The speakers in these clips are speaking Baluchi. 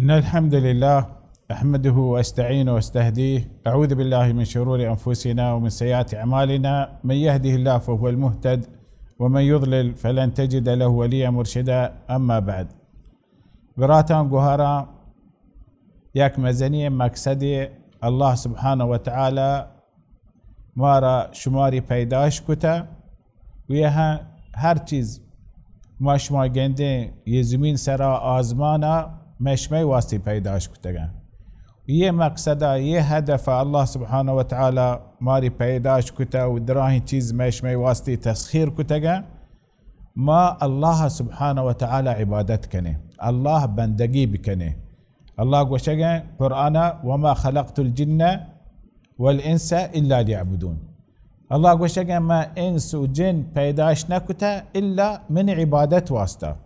إن الحمد لله أحمده وأستعينه وأستهديه. أعوذ بالله من شرور أنفسنا ومن سيئات أعمالنا. من يهده الله فهو المهتد، ومن يضلل فلن تجد له وليا مرشدا. أما بعد. براتان گوهران، یک مزنی مقصد الله سبحانه وتعالى مارا شماری پیداش کتہ و یہ ہر چیز ما شما گندیں، یہ زمین سرا، آزمانا، مئے شمئے واسطے پیداش کتگا. یہ مقصدا، یہ ہدفا الله سبحانه وتعالى ماری پیداش کتہ و دراہیں چیز مئے شمئے واسطے تسخیر کتگا. ما الله سبحانه وتعالى عبادت کنیں، الله بندگی بکنیں. الله گوشگیں قرآنا: وما خلقت الجن والإنس إلا ليعبدون. الله گوشگیں: من انس و جن پیداش نکتہ الا من عبادت واسطہ.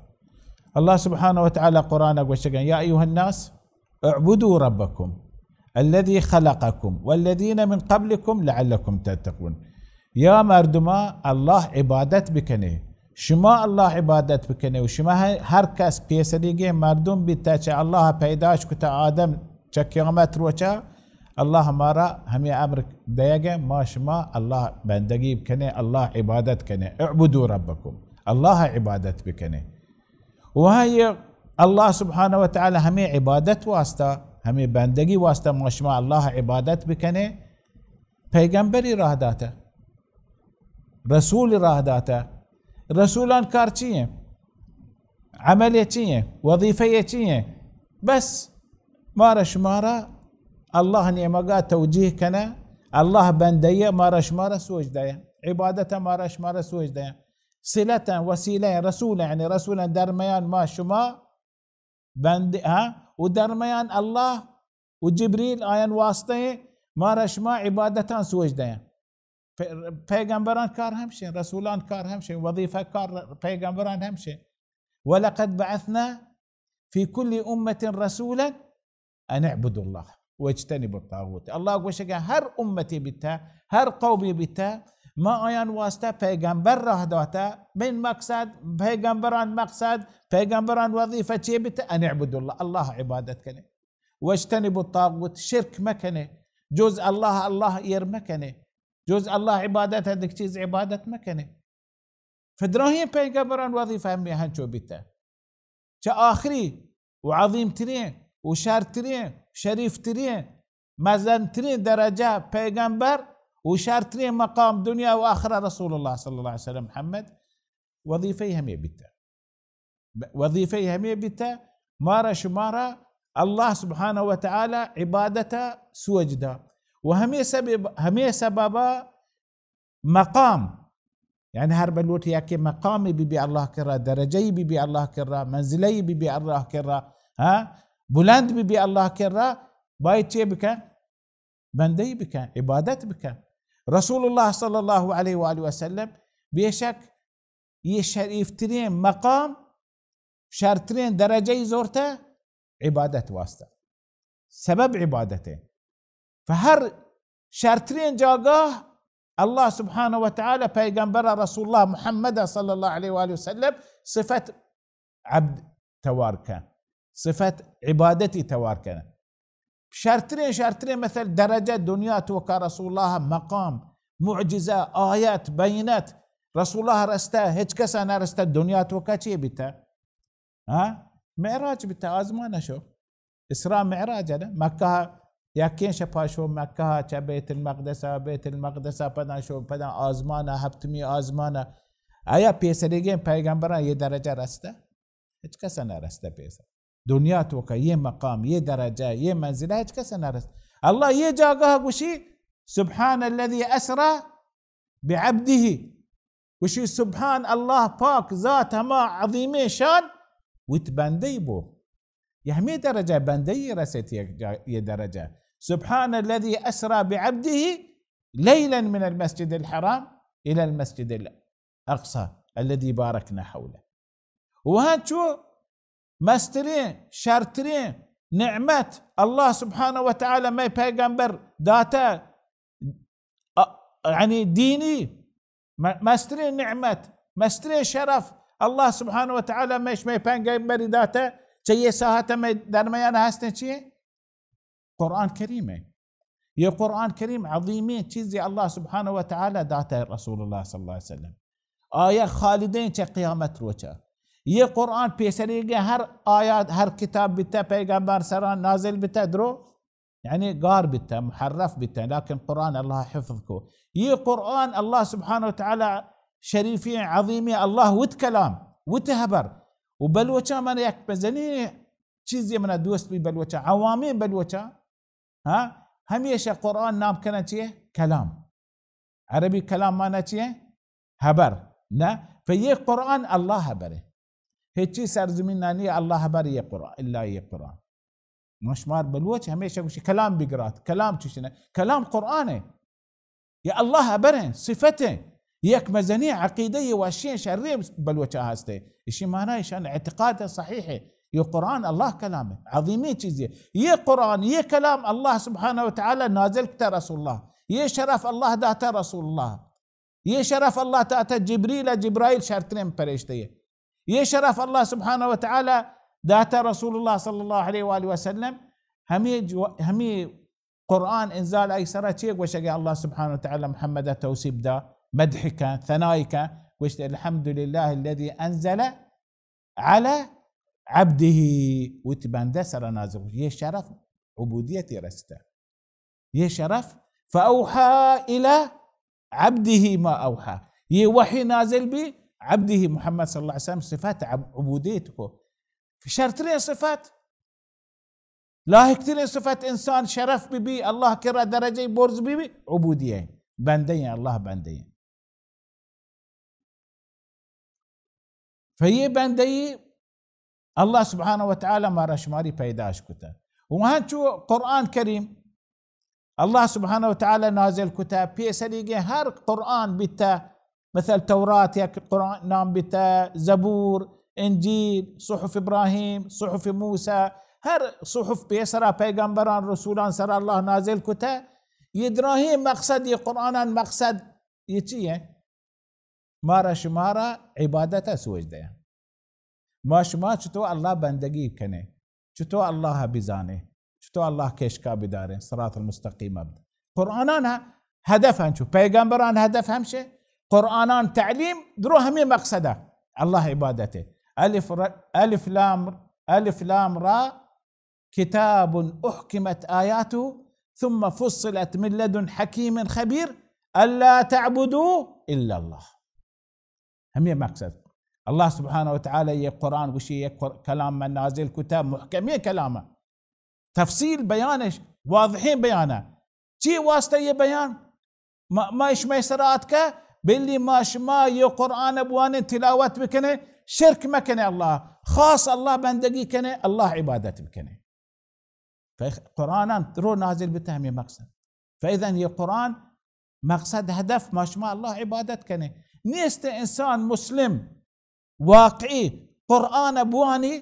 الله سبحانه وتعالى قرآنا گوشگیں: يا أيها الناس اعبدوا ربكم الذي خلقكم والذين من قبلكم لعلكم تتقون. یا مردما، الله عبادت بکنه، شما الله عبادت بکنه و شما هر، هر کس پیسریگیں مردم بیتا چه الله پیداش کتا آدم چه قیامت روچا، الله مارا همی امر دیگه ما شما الله بندگی بکنه، الله عبادت کنه. اعبدوا ربكم، الله عبادت بکنه. و هی الله سبحانه وتعالى همی عبادت واسطه، همی بندگی واسطه ما شما الله عبادت بکنه، پیغمبری راه داته، رسول راه داته. رسولان کار چیه؟ عمل چیه؟ وظیفه چیه؟ بس مارا شمارا الله نیمگا توجیه کنه، الله بنده‌یه، مارا شمارا سوج ده‌یه، عبادت مارا شمارا سوج ده‌یه. صلتاً، وسیله‌اً، رسولاً، یعنی رسولاً در میان ما شما بنده، ها؟ و در میان الله و جبریل آیان واسطه مارا شما عبادتاً سوج ده‌یه. پ-، پیغمبران کار همشین، رسولان کار همشین، وظیفه کار پیغمبران همشین. ولقد بعثنا في كل أمة رسولا أن اعبدوا الله واجتنبوا الطاغوت. الله گوشگا هر امتی بیتا، هر قومی بیتا، ما آیان واسطه پیغمبر راه داتا. من مقصد، پیغمبران مقصد، پیغمبران وظیفه چی بیتا؟ أن اعبدوا الله، الله عبادت کنه. واجتنبوا الطاغوت، شرک مکنه. جز الله، الله ایر مکنه. جز الله عبادت دگه چیز عبادت مکنه. فدراهین پیغمبران وظیفه همی هنچو بیته. چه آخری و عظیمترین و شرترین، شریفترین، مزنترین درجه پیغمبر و شرترین مقام دنیا و آخره رسول الله صلی الله علیه وسلم محمد، وظیفه همی بیته. ب-، وظیفه همی بیته، مارا شمارا الله سبحانه وتعالى عبادت سوج دا. و همی سبب، همی سببا مقام، یعنی هر بلوٹ یکی مقامی بی بی الله کرا، درجه‌ای بی بی الله کرا، منزله‌ای بی بی الله کرا، ها؟ بلند بی بی الله کرا، باید چه بکن؟ بنده‌ای بکن، عبادت بکن. رسول الله صلی الله علیه و آله و سلم بیشک یہ شریفترین مقام، شرترین درجه‌ای زورته عبادت واسطه. سبب عبادته. فهر شرترین جاگاه الله سبحانه وتعالى پیغمبر رسول الله محمد صلی الله علیه و آله و سلم صفت عبد توار کن، صفت عبادتی توار کن. شرترین، شرترین مثل درجه دنیا توکا رسول الله مقام، معجزه، آیت، بینت رسول الله رسته، هیچ کسا نرسته. دنیا توکا چی بیته؟ ها؟ معراج بیته، آزمان شو. اسراء معراج نه؟ مکه یکین شپا شو، مکه چه بیت المقدس، بیت المقدس پدا شو، پدا آزمان، هپتمی آزمان. آیا پیسریگین پیغمبران یہ درجه رسته؟ هیچ کس نرسته پیسر. دنیا توکا یہ مقام، یہ درجه، یہ منزله هیچ کس نرست. الله یہ جاگاه گوشی: سبحان الذي أسرى بعبده. گوشی: سبحان الله، پاک ذات هما عظیم شان، وت بنده بو. یہ همی درجه بنده رسیت، یہ جا-، یہ درجه. سبحان الذي أسرى بعبده ليلا من المسجد الحرام إلى المسجد الأقصى الذي باركنا حوله. و هنچو مسترین، شرترین نعمت الله سبحانه وتعالى مئے پیغمبر داته، ا-، یعنی دینی م-، مسترین نعمت، مسترین شرف الله سبحانه وتعالى مئے شمئے پیغمبری داته، چہ یہ ساعت میں درمیان ہستیں چیئے؟ قرآن کریم ہے۔ یہ قرآن کریم عظیمی چیزی اللہ سبحانہ و تعالی داتا ہے رسول اللہ صلی اللہ علیہ وسلم۔ آیا خالدیں چہ قیامت روچا۔ یہ قرآن پیسری گئے ہر آیات، ہر کتاب بیتا پیغمبر سرا نازل بیتا درو، یعنی گار بیتا، محرف بیتا، لیکن قرآن اللہ حفظ کو۔ یہ قرآن اللہ سبحانہ و تعالی شریفی عظیمی اللہ وت کلام، وت حبر۔ و بلوچا من یک مزنی چیزی منا دوست بی بلوچا، عوامی بلوچا، ہاں، ہمیشہ قرآن نام کنن چیئے؟ کلام۔ عربی کلام معنی چیئے؟ حبر۔ نہ، پہ یہ قرآن اللہ حبر ہے۔ ہچی سرزمین نانی اللہ حبر یہ قرآن، الا یہ قرآن۔ ما شمار بلوچ ہمیشہ گوشی کلام بگرات، کلام چوشنہ، کلام قرآن ہے۔ یہ اللہ حبر ہیں، صفت ہیں۔ یہ یک مزنی عقیدہ، یہ وشی شری بلوچا ہستے۔ اسی معنی ایشان اعتقاد صحیح ہے۔ یہ قرآن اللہ کلام ہے، عظیمی چیز ہے۔ یہ قرآن، یہ کلام اللہ سبحانہ و تعالی نازل کتا رسول اللہ۔ یہ شرف اللہ داتا رسول اللہ۔ یہ شرف اللہ داتا جبریل، جبرائیل شرترین پرشتے ہے۔ یہ شرف اللہ سبحانہ و تعالی داتا رسول اللہ صلی اللہ علیہ وآلہ وسلم۔ ہمیں جو، ہمیں قرآن انزال آئی سرا چے گوشگے؟ اللہ سبحانہ و تعالی محمد توصیف دا، مدح کا، ثنائی کا، گوشت: الحمد لله الذي أنزل على عبده، وتی بندہ سرا نازل۔ یہ شرف عبودیت رستا۔ یہ شرف، فأوحى إلى عبده ما أوحى۔ یہ وحی نازل بی عبده محمد صلی اللہ علیہ وسلم، صفت عب-، عبودیت کو۔ شرترین صفت، لاحق ترین صفت انسان شرف بی بی، اللہ کرا درجہ برز بی بی، عبودی ہے، بندے ہیں، اللہ بندے ہیں۔ فہ یہ بندگی اللہ سبحانہ و تعالی مارا شماری پیداش کتا۔ و ہنچو قرآن کریم اللہ سبحانہ و تعالی نازل کتا، پیسریگیں ہر قرآن بیتا، مثل تورات یک قرآن نام بیتا، زبور، انجیل، صحف ابراہیم، صحف موسی، ہر صحف پیسرا پیغمبران، رسولان سرا اللہ نازل کتا۔ یہ دراہیں مقصد، یہ قرآنان مقصد، یہ چی ہے؟ مارا شمارا عبادت ء سوج دے۔ ما شما چطور اللہ بندگی کنے، چطور اللہ بزانے، چطور اللہ کشکا بدارے، صراط المستقیم ابد۔ قرآنان ہ-، ہدف ہنچو، پیغمبران ہدف ہمشے، قرآنان تعلیم درو ہمیں مقصد ہے، اللہ عبادت ہے۔ الف ر-، الف لام، الف لام را کتاب احکمت آیاته ثم فصلت من لدن حکیم خبیر الا تعبدوا الا اللہ۔ ہمیں مقصد۔ اللہ سبحانہ و تعالی یہ قرآن گوشی، یہ قر-، کلام من نازل کتا، محکمیں کلام، تفصیل بیانش، واضحیں بیان۔ چی واسطہ یہ بیان؟ ما، ما شمئے سرا آتکہ، بلی ما شما یہ قرآن بوانے، تلاوت بکنے، شرک مکنے اللہ، خاص اللہ بندگی کنے، اللہ عبادت بکنے۔ فہ قرآن رو نازل بتا ہمیں مقصد۔ فإذن یہ قرآن مقصد، ہدف ما شما اللہ عبادت کنے۔ نیست انسان مسلم واقعی قرآن بوانی،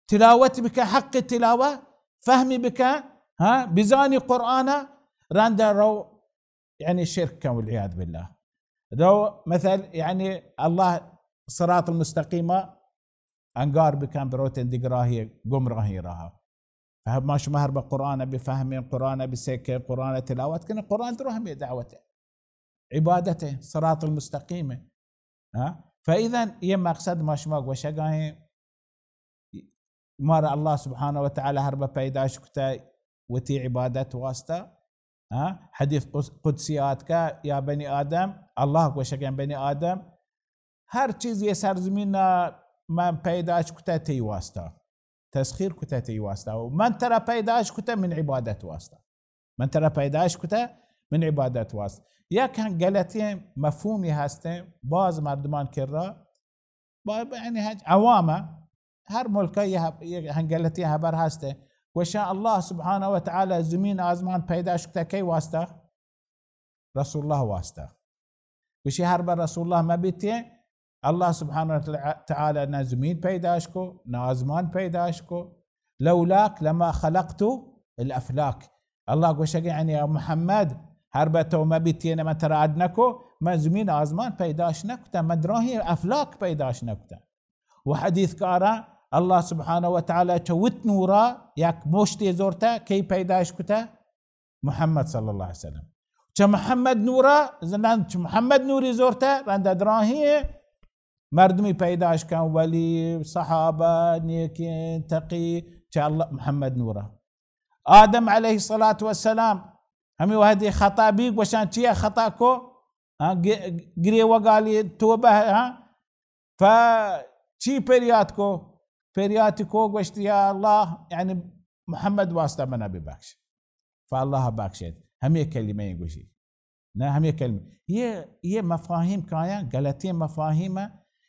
تلاوت بکن، حق تلاوت، فهمی بکن، ها، بزانی قرآن، رند رو، یعنی شرک کن، والعیاذ بالله. رو، مثل، یعنی الله صراط المستقیم انگار بکن، بروتن دگراهی گمراهی راه. فهم، ما شما هر به قرآن بفهمین، قرآن بسکین، قرآن تلاوت کنین، قرآن درو همے دعوته. عبادت ہے، صراط المستقیم ہے۔ ہاں؟ فإذن یہ مقصد ما شما گوشگائیں، مارا اللہ سبحانہ و تعالی ہر بہ پیداش کتا وتی عبادت واسطہ۔ ہاں؟ حدیث قدس-، قدسی آتکا، یا بنی آدم، اللہ گوشگیں بنی آدم، ہر چیز یہ سرزمین من پیداش کتا تئی واسطہ۔ تسخیر کتہ تئی واسطہ و من ترا پیداش کتہ من عبادت واسطہ۔ من ترا پیداش کتہ من عبادت واسطہ۔ یک ہم غلطیں مفہومی ہستیں، باز مردمان کرا، با-، یعنی ہنچ عوام، ہر ملکا یہ ہب-، یہ ہم غلطیں خبر ہستیں۔ گوشاں اللہ سبحانہ و تعالی زمین آزمان پیداش کتہ کئی واسطہ؟ رسول اللہ واسطہ۔ گوشی ہر بر رسول اللہ مہ بیتیں، اللہ سبحانہ و تعالی نہ زمین پیداش کو، نہ آزمان پیداش کو۔ لولاک لما خلقت الافلاک۔ اللہ گوشگے یعنی یا محمد، ہر بر تو مہ بیتیں من ترا اڈ نہ کو، من زمین آزمان پیداش نہ کتا، من دراہیں افلاک پیداش نہ کتا۔ و حدیث کارا اللہ سبحانہ و تعالی چہ وت نورا یک مشتے زورتہ، کئی پیدائش کتہ؟ محمد صلی اللہ علیہ وسلم۔ چہ محمد نورا، زنان چہ محمد نوری زورتہ، رندہ دراہیں مردمی پیدائش کن، ولی، صحابہ، نیکیں، تقی، چہ اللہ محمد نورا۔ آدم علیہ الصلاۃ والسلام ہمے وہدے خطا بی، گوشان چیا خطا کو؟ ہاں، گ-، گریوگالی توبہ، ہاں؟ پہ چی پریات کو؟ پریات کو، گوشت، یا اللہ، یعنی محمد واسطہ منا ببخش۔ پہ اللہ بخشیت۔ ہمے کلمہ گوشی۔ نہ ہمے کلمہ۔ یہ، یہ مفاہیم کایاں، غلطیں مفاہیم،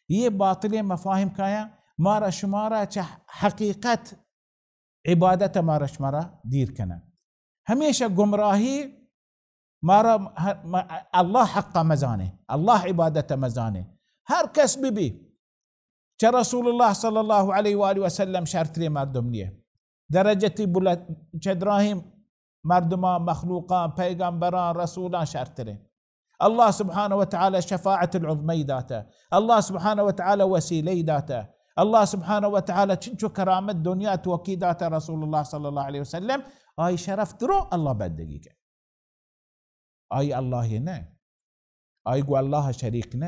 یہ باطلیں مفاہیم کایاں، مارا شمارا چہ حقیقت عبادت مارا شمارا دیر کنن۔ ہمیشہ گمراہی مارا ہ-، م-، اللہ حق مزانے، اللہ عبادت مزانے۔ ہر کس بی بی، چہ رسول اللہ صلی اللہ علیہ وآلہ وسلم شرتریں مردم نیے۔ درجتی بلند، چہ دراہیں مردماں، مخلوقاں، پیغمبراں، رسولاں شرتریں۔ اللہ سبحانہ و تعالی شفاعت العظمی داتہ۔ اللہ سبحانہ و تعالی وسیلہ داتہ۔ اللہ سبحانہ و تعالی چنچو کرامت دنیا توکی داتہ رسول اللہ صلی اللہ علیہ وسلم۔ آئی شرف درو اللہ بندگی کے۔ آئی اللہ نہ۔ آئی گو اللہ شریک نہ۔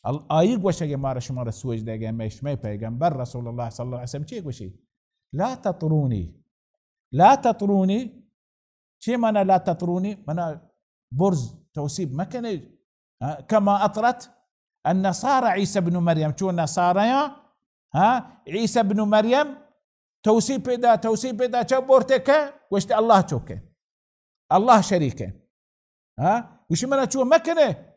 ال-، آئی گوشگ مارا شمارا سوج دے گئے، میں شمئے پیغمبر رسول اللہ صلی اللہ علیہ وسلم چی گوشی؟ لا تطرونی، لا تطرونی، چی مانا لا تطرونی؟ منا برز توصیف مکنے۔ ہاں، کما اطرت النصارى عیسی ابن مریم، چو نصاریاں، ہاں، عیسی ابن مریم توصیف پیدا، توصیف پیدا چو بورتے کہ گوشت اللہ چوکے، اللہ شریکے۔ ہاں؟ گوشی منا چو مکنے۔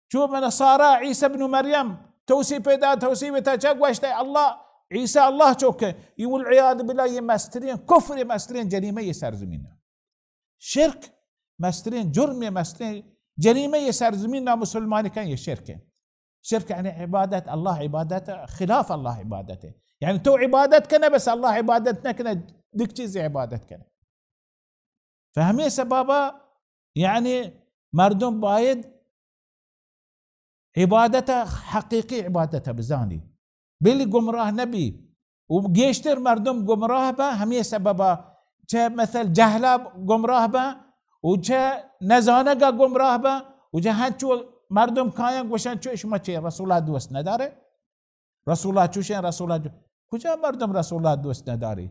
چو من سارا عیسی ابن مریم توصیف پیدا، توصیف تا چا گوشت اللہ، عیسی اللہ چوکے۔ یہ والعیاذ باللہ یہ مسترین کفر، یہ مسترین جریمہ یہ سرزمین۔ شرک مسترین جرم، یہ مسترین جریمہ یہ سرزمین نا مسلمان کن یہ شرک ہے۔ شرک یعنی عبادت، اللہ عبادت خلاف اللہ عبادت ہے۔ یعنی تو عبادت کنے بس اللہ عبادت نہ کنے، دک چیز عبادت کنے۔ فہمے سببا یعنی مردم باید عبادت، حقیقی عبادت بزانی، بلی گمراہ نبی۔ و گیشتر مردم گمراہ با ہمے سببا، چہ مثل جہلا گمراہ با و چہ نزانگا گمراہ با و چہ ہنچو مردم کایاں گوشن چو شما چے رسولا دوست ندارے؟ رسول اللہ چوشیں، رسول اللہ جو-، کجا مردم رسول اللہ دوست نداری؟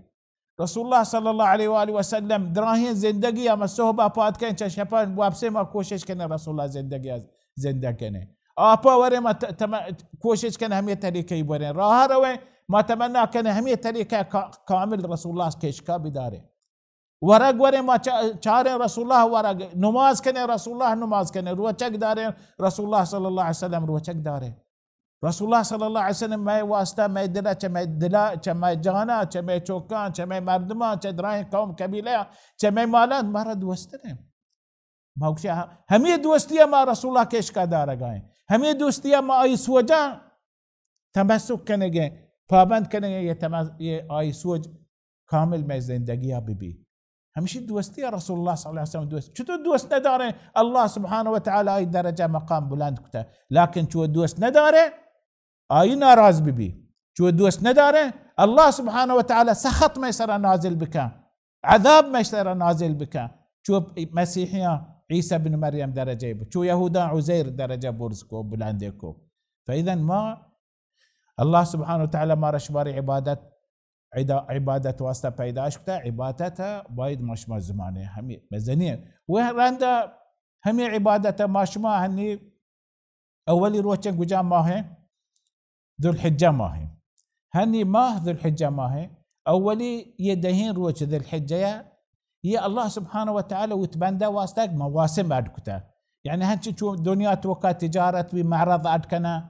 رسول اللہ صلی اللہ علیہ وآلہ وسلم دراہیں زندگی ہم صحبہ پاد کن چہ شپان واپسے ما کوشش کنے رسول اللہ زندگی زندہ کنے۔ آپا ورے ما ت-، تم-، کوشش کنے ہمیں طریقے بریں۔ راہ رویں ما تمنا کنے ہمیں طریقہ کا-، کامل رسول اللہ کشکا بدارے۔ ورگ وریں ما چا-، چاریں رسول اللہ ورگ، نماز کنے رسول اللہ نماز کنے، روچگ داریں رسول اللہ صلی اللہ علیہ وسلم روچگ داریں۔ رسول اللہ صلی اللہ علیہ وسلم مئے واسطہ، مئے دلا، چہ مئے دلا، چہ مئے جانا، چہ مئے چوکاں، چہ مئے مردماں، چہ درائیں قوم قبیلہ، چہ مئے مالان مارا دوستریں۔ ما گوشے، ہمے دوستی ما رسول اللہ کشکا دارگائیں۔ ہمے دوستی ما آئی سوجاں تمسک کنگے، پابند کنگے، یہ تمس-، یہ آئی سوج کامل مئے زندگی ء بہ بی۔ ہمشی دوستی ء رسول اللہ صلی اللہ علیہ وسلم دوست۔ چطور دوست نداریں؟ اللہ سبحانہ و تعالی آئی درجہ مقام بلند کتا، لیکن چو دوست نداریں آئی ناراض بہ بی۔ چو دوست نداریں اللہ سبحانہ و تعالی سخط مئے سرا نازل بکن، عذاب مئے سرا نازل بکن۔ چو مسیحیاں عیسی بن مریم درجہ ب-، چو یہوداں عزیر درجہ برز کو، بلندے کو۔ فإذا ما اللہ سبحانہ و تعالی مارا شمارے عبادت، عدا-، عبادت واسطہ پیداش کتا، عبادت باید ما شما زمانے ہمیں مزنی ہے۔ وہ رندا ہمیں عبادت ما شما ہنی اولی روچ گجا ماہ، ذوالحجہ ماہ۔ ہنی ماہ ذوالحجہ ماہ، اولی یہ دہیں روچ ذوالحجہ یا یہ اللہ سبحانہ و تعالی وت بندہ واسطہ ایک مواسم اڈ کتا۔ یعنی ہنچی چو دنیا توکا تجارت بی، معرض اڈ کنا،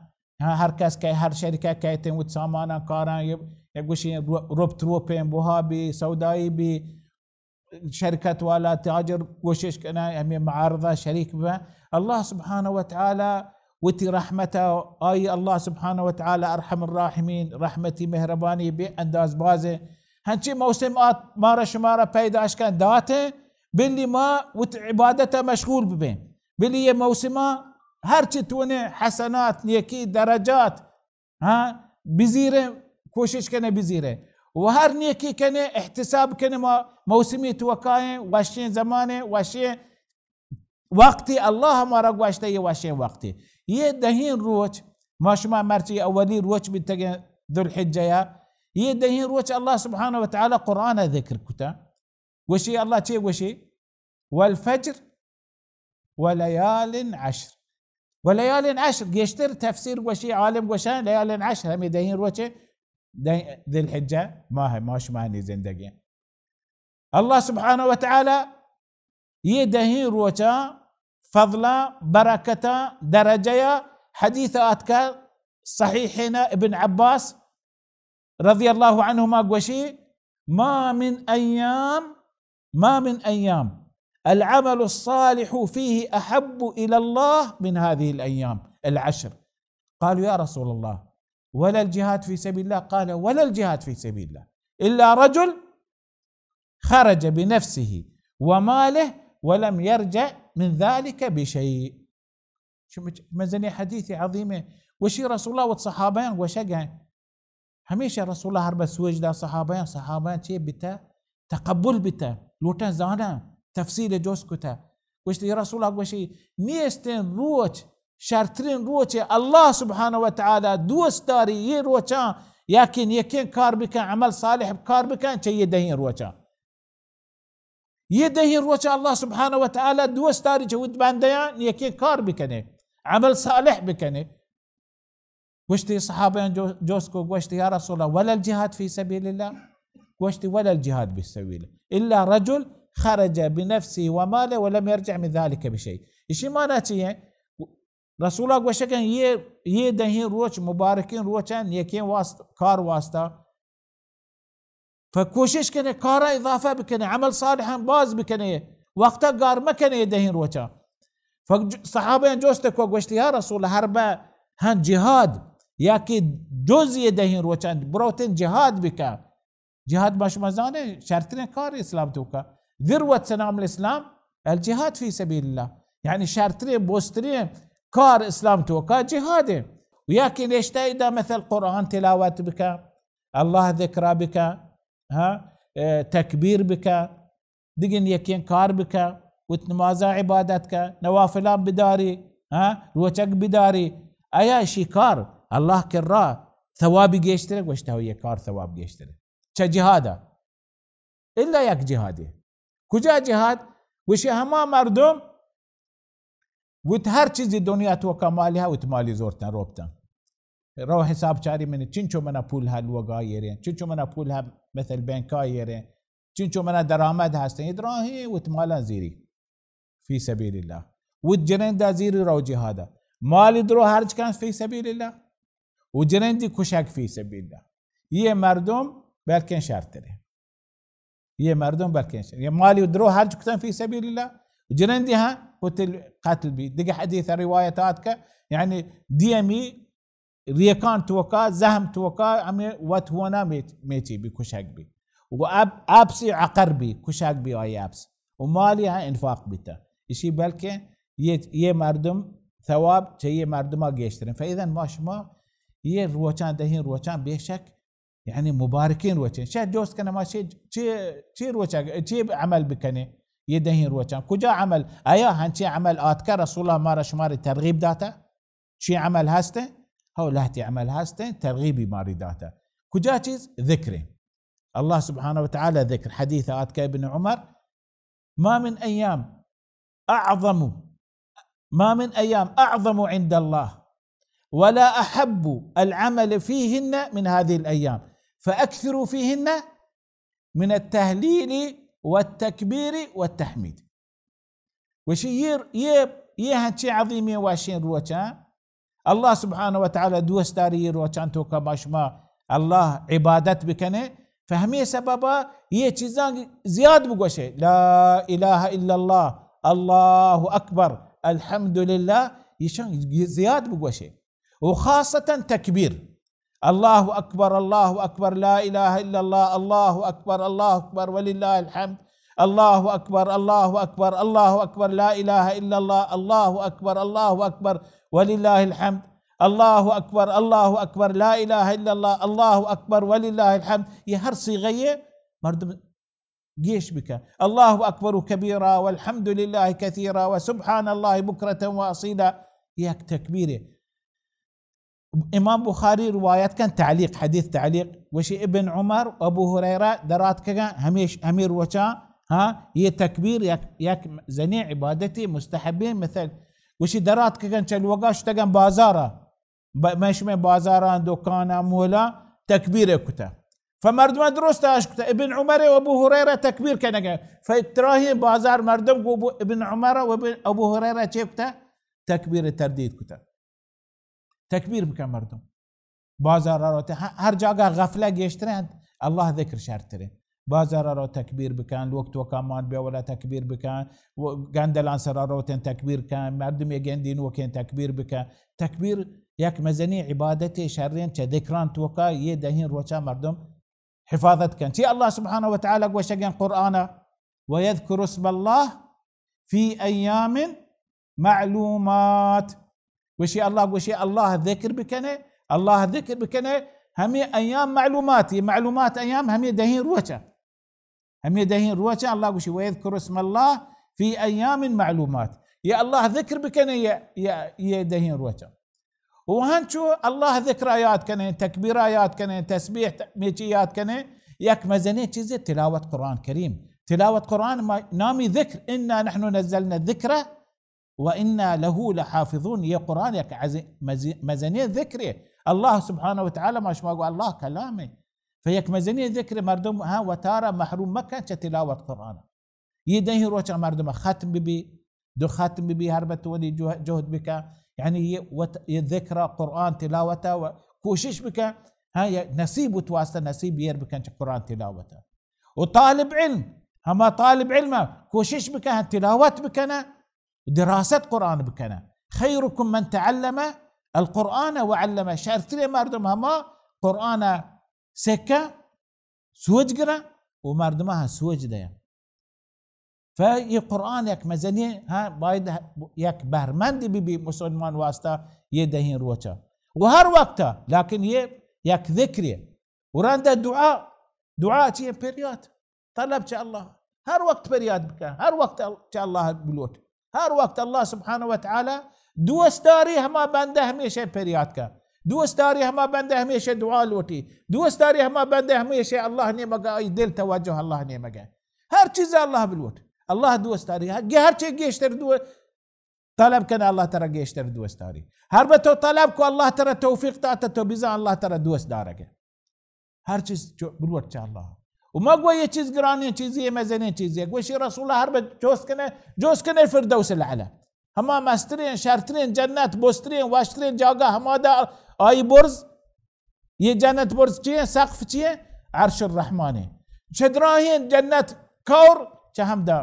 ہاں، ہر کس کہ ہر شرکہ کہتے وت سامانا کاراں، یہ، یہ گوشی رو-، ربط روپیں بہا بی، سودائی بی، شرکت والا تاجر کوشش کنا ہمیں معارضہ شریک بہ۔ اللہ سبحانہ و تعالی وتی رحمت، آئی اللہ سبحانہ و تعالی ارحم الراحمین، رحمتی مہربانی بے انداز بازیں۔ ہنچی موسم آت مارا شمارا پیداش کن داتیں، بلی ما وت عبادت مشغول ببیں۔ بلی یہ موسما ہر چی تونے حسنات، نیکی، درجات، ہاں، بزیریں، کوشش کنے بزیریں۔ و ہر نیکی کنے، احتساب کنے، ما موسمی توکائیں، وشیں زمانے، وشیں وقتی، اللہ مارا گوشتہ یہ وشیں وقتی۔ یہ دہیں روچ، ما شما مرچی اولی روچ بیتگیں ذوالحجہ یا، یہ دہیں روچ اللہ سبحانہ و تعالی قرآن ذکر کتا۔ گوشی اللہ چے گوشی؟ والفجر وليال عشر۔ وليال عشر، گیشتر تفسیر گوشی، عالم گوشن ليال عشر ہمیں دہیں روچے، دہیں ذوالحجہ ماہ، ما شما نی زندگی۔ اللہ سبحانہ و تعالی یہ دہیں روچاں فضلا، برکتا، درجہ یا، حدیث آتکا صحیحین، ابن عباس رضی اللہ عنہما گوشی، ما من ایام، ما من ایام العمل الصالح فيه احب الى الله من هذه الايام العشر۔ قالوا يا رسول الله ولا الجهاد في سبيل الله؟ قال ولا الجهاد في سبيل الله الا رجل خرج بنفسه وماله ولم يرجع من ذلك بشيء۔ چہ مچ-، مزنیں حدیث عظیمے۔ گوشی رسول اللہ وت صحابیاں گوشگ ء، ہمیشہ رسول اللہ ہر بس سوج دا صحابیاں، صحابیاں چے بتا؟ تقبل بتا، لوٹاں زاناں، تفصیل جوست کتا۔ گوشت، یا رسول اللہ، گوشی، نیستیں روچ، شرترین روچ اللہ سبحانہ و تعالی دوست داری یہ روچاں، یا کہ نیکیں کار بکن، عمل صالح کار بکن، چہ یہ دہیں روچاں۔ یہ دہیں روچ اللہ سبحانہ و تعالی دوست داری چہ وت بندیاں نیکیں کار بکنے، عمل صالح بکنے۔ گوشتی صحابیاں جو-، جوست کو، گوشتی، یا رسول اللہ، ولا الجهاد في سبيل الله؟ گوشتی، ولا الجهاد في سبيل الله الا رجل خرج بنفسه وماله ولم يرجع من ذلك بشيء۔ اشی معنی چی ہے؟ رسول اللہ گوشگن یہ، یہ دہیں روچ مبارکیں روچاں نیکیں واست-، کار واسطہ، پہ کوشش کنے، کارا اضافہ بکنے، عمل صالحاں باز بکنے، وقتا گار مکنے دہیں روچاں۔ فگ-، صحابہ جوست کو، گوشت، یا رسول، ہر بہ ہن جہاد، یا کہ جز یہ دہیں روچاں بروتن جہاد بکا۔ جہاد ما شما زانے شرترین کار اسلام توکا۔ ذروت سنام الاسلام الجهاد في سبيل الله۔ یعنی شرترین، بوسترین کار اسلام توکا جہاد ہے۔ و یا کہ نشتہ ادا مثل قرآن تلاوت بکا، اللہ ذکرا بکا، ہاں، اے، تکبیر بکا، دگہ نیکیں کار بکا، وت نمازا عبادت کا، نوافلان بداری، ہاں، روچگ بداری، آیا اشی کار اللہ کرا ثوابی گیشترے؟ گوشتہ، ہو، یہ کار ثواب گیشترے چہ جہادا۔ الا یک جہادے۔ کجا جہاد؟ گوشی ہما مردم وت ہر چیزی دنیا توکا مالی ہا، وت مالی زورتن روپتن۔ رو حساب چاری منی چنچو منا پول ہا لوگا ایریں، چنچو منا پول ہا مثل بینکا ایریں، چنچو منا درآمد ہستیں، ادراہیں وت مالا زیری فی سبیل اللہ۔ وت جنیندا زیری رو جہادا۔ مالی درو ہرچ کن فی سبیل اللہ۔ و جنیندی کشگ فی سبیل اللہ۔ یہ مردم بلکن شرترے۔ یہ مردم بلکن ش-، یہ مالی درو ہرچ کتن فی سبیل اللہ، جنندی ہاں قتل، قتل بی۔ دگہ حدیث روایت آتکہ، یعنی دیمی ریکان توکا، زہم توکا، ہمیں وت ہونا میچ-، میچی بی، کشگ بی۔ و اب-، اپسی عقر بی، کشگ بی آئی اپس۔ و مالی ہاں انفاق بیتا۔ اشی بلکن یہ، یہ مردم ثواب چہ یہ مردمہ گیشتریں۔ فاذا ما شما یہ روچان، دہیں روچان بے شک یعنی مبارکیں روچیں۔ شہ جوست کنہ ما چے، چے، چے روچا، چے عمل بکنیں یہ دہیں روچاں؟ کجا عمل؟ آیا ہنچیں عمل آتکہ رسول اللہ مارا شمارے ترغیب داتا؟ چے عمل ہستیں؟ ہو، لہتے عمل ہستیں، ترغیبی ماری داتا۔ کجا چیز؟ ذکریں۔ اللہ سبحانہ و تعالی ذکر۔ حدیث آتکہ ابن عمر، ما من أيام أعظم، ما من أيام أعظم عند الله ولا أحب العمل فيهن من هذه الأيام، فأكثروا فيهن من التهليل والتكبير والتحميد۔ گوشی، یہ، یہ، یہ ہنچیں عظیمیں وشیں روچاں، اللہ سبحانہ و تعالی دوست داری یہ روچان توکا ما شما اللہ عبادت بکنے، فہمی سببا یہ چیزاں زیاد بگوشے، لا الہ الا اللہ، اللہ اکبر، الحمدللہ، یہ شان زیاد بگوشے۔ و خاصتاً تکبیر، اللہ اکبر، اللہ اکبر، لا الہ الا اللہ، اللہ اکبر، اللہ اکبر، وللہ الحمد، اللہ اکبر، اللہ اکبر، اللہ اکبر، لا الہ الا اللہ، اللہ اکبر، اللہ اکبر، وللہ الحمد۔ اللہ اکبر، اللہ اکبر، لا الہ الا اللہ، اللہ اکبر وللہ الحمد، یہ ہر صیغہ یہ مردم گیش بکن. اللہ اکبر کبیرا والحمد للہ کثیرا وسبحان اللہ بکرة واصیلا، یہ ایک تکبیر ہے. امام بخاری روایت کن تعلیق، حدیث تعلیق، گوشی ابن عمر و ابو ہریرہ دراتکگن ہمیش، ہمے روچاں، ہاں، یہ تکبیر یک، یک زنی عبادتی مستحبی مثل، گوشی دراتکگن چہ لوگا شتگن بازارا، ب-، مئے شمئے بازاراں، دکاناں، مولاں تکبیر کتہ. فمردماں درست اش کتہ، ابن عمر و ابو ہریرہ تکبیر کنگا. فتراہیں بازار مردم گو بو-، ابن عمر و ابن، ابو ہریرہ چے کتہ؟ تکبیر تردید کتہ. تکبیر بکن مردم. بازار روت، ہ-، ہر جاگہ غفلہ گیشتر انت، اللہ ذکر شرتر انت. بازار رو تکبیر بکن، لوگ توکا مان بیا ولا تکبیر بکن، و گندلان سرا روتن تکبیر کن، مردم یہ گندی نوکیں تکبیر بکن. تکبیر یک مزنی عبادت شرین چہ ذکران توکا یہ دہیں روچا مردم حفاظت کن. چی اللہ سبحانہ و تعالی گوشگیں قرآن، ویذکر اسم اللہ فی ایام معلومات. گوشی اللہ، گوشی اللہ ذکر بکنے، اللہ ذکر بکنے ہمیں ایام معلومات، یہ معلومات ایام ہمیں دہیں روچا، ہمیں دہیں روچا اللہ گوشی ویذکر اسم اللہ فی ایام معلومات، یہ اللہ ذکر بکنے یہ، یہ، یہ دہیں روچا. و ہنچو اللہ ذکر یاد کنے، تکبیر یاد کنے، تسبیح ت-، میچی یاد کنے، یک مزنیں چیزے تلاوت قرآن کریم. تلاوت قرآن ما-، نامی ذکر، انا نحن نزلنا الذکر و انا له لحافظون. یہ قرآن یک عظی-، مزی-، مزنیں ذکرے. اللہ سبحانہ و تعالی ما شما گو اللہ کلامے. فیک مزنیں ذکر مردم ہاں وتارا محروم مکن چہ تلاوت قرآن. یہ دہیں روچا مردم ختم ببی، دو ختم ببی، ہر بت ولی جہ-، جہد بکن. یعنی یہ وت-، یہ ذکر قرآن تلاوت و کوشش بکن. ہاں، یہ نصیب وت واسطہ نصیب ایر بکن چہ قرآن تلاوت. و طالب علم، ہما طالب علم کوشش بکن، ہاں، تلاوت بکن، دراست قرآن بکن. خیرکم من تعلم القرآن و علم. شرترین مردم ہما قرآن سکہ سوج گرن و مردماں ہم سوج دین. فہ یہ قرآن یک مزنی، ہاں، باید یک بہرمند بی بی مسلمان واسطہ یہ دہیں روچا و ہر وقت، لیکن یہ یک ذکری. و رند دعا، دعا چیئے؟ پریات، طلب چہ اللہ. ہر وقت پریات بکن، ہر وقت ال-، چہ اللہ بلوٹ. ہر وقت اللہ سبحانہ و تعالی دوست داری ہما بندہ ہمیشہ پریات کن. دوست داری ہما بندہ ہمیشہ دعا لوٹی. دوست داری ہما بندہ ہمیشہ اللہ نیمگا آئی دل توجہ اللہ نیمگا. ہر چیز اللہ بلوٹ. اللہ دوست داری. ہر، ہر چیز گیشتر دو طلب کن اللہ ترا گیشتر دوست داری. ہر بہ تو طلب کو اللہ ترا توفیق داتا تو بزان اللہ ترا دوست دارگے. ہر چیز چو بلوٹ چہ اللہ. و مگو یہ چیز گرانیں چیزی، یہ مزنیں چیزی. گوشی رسول اللہ ہر بہ جوست کنے، جوست کنے فردوس الاعلی. ہما مسترین، شرترین جنت، بسترین، وشترین جاگہ ہما دا آئی برز. یہ جنت برز چیئے؟ سقف چیئے؟ عرش الرحمن. چدراہیں جنت کور چہ ہمدا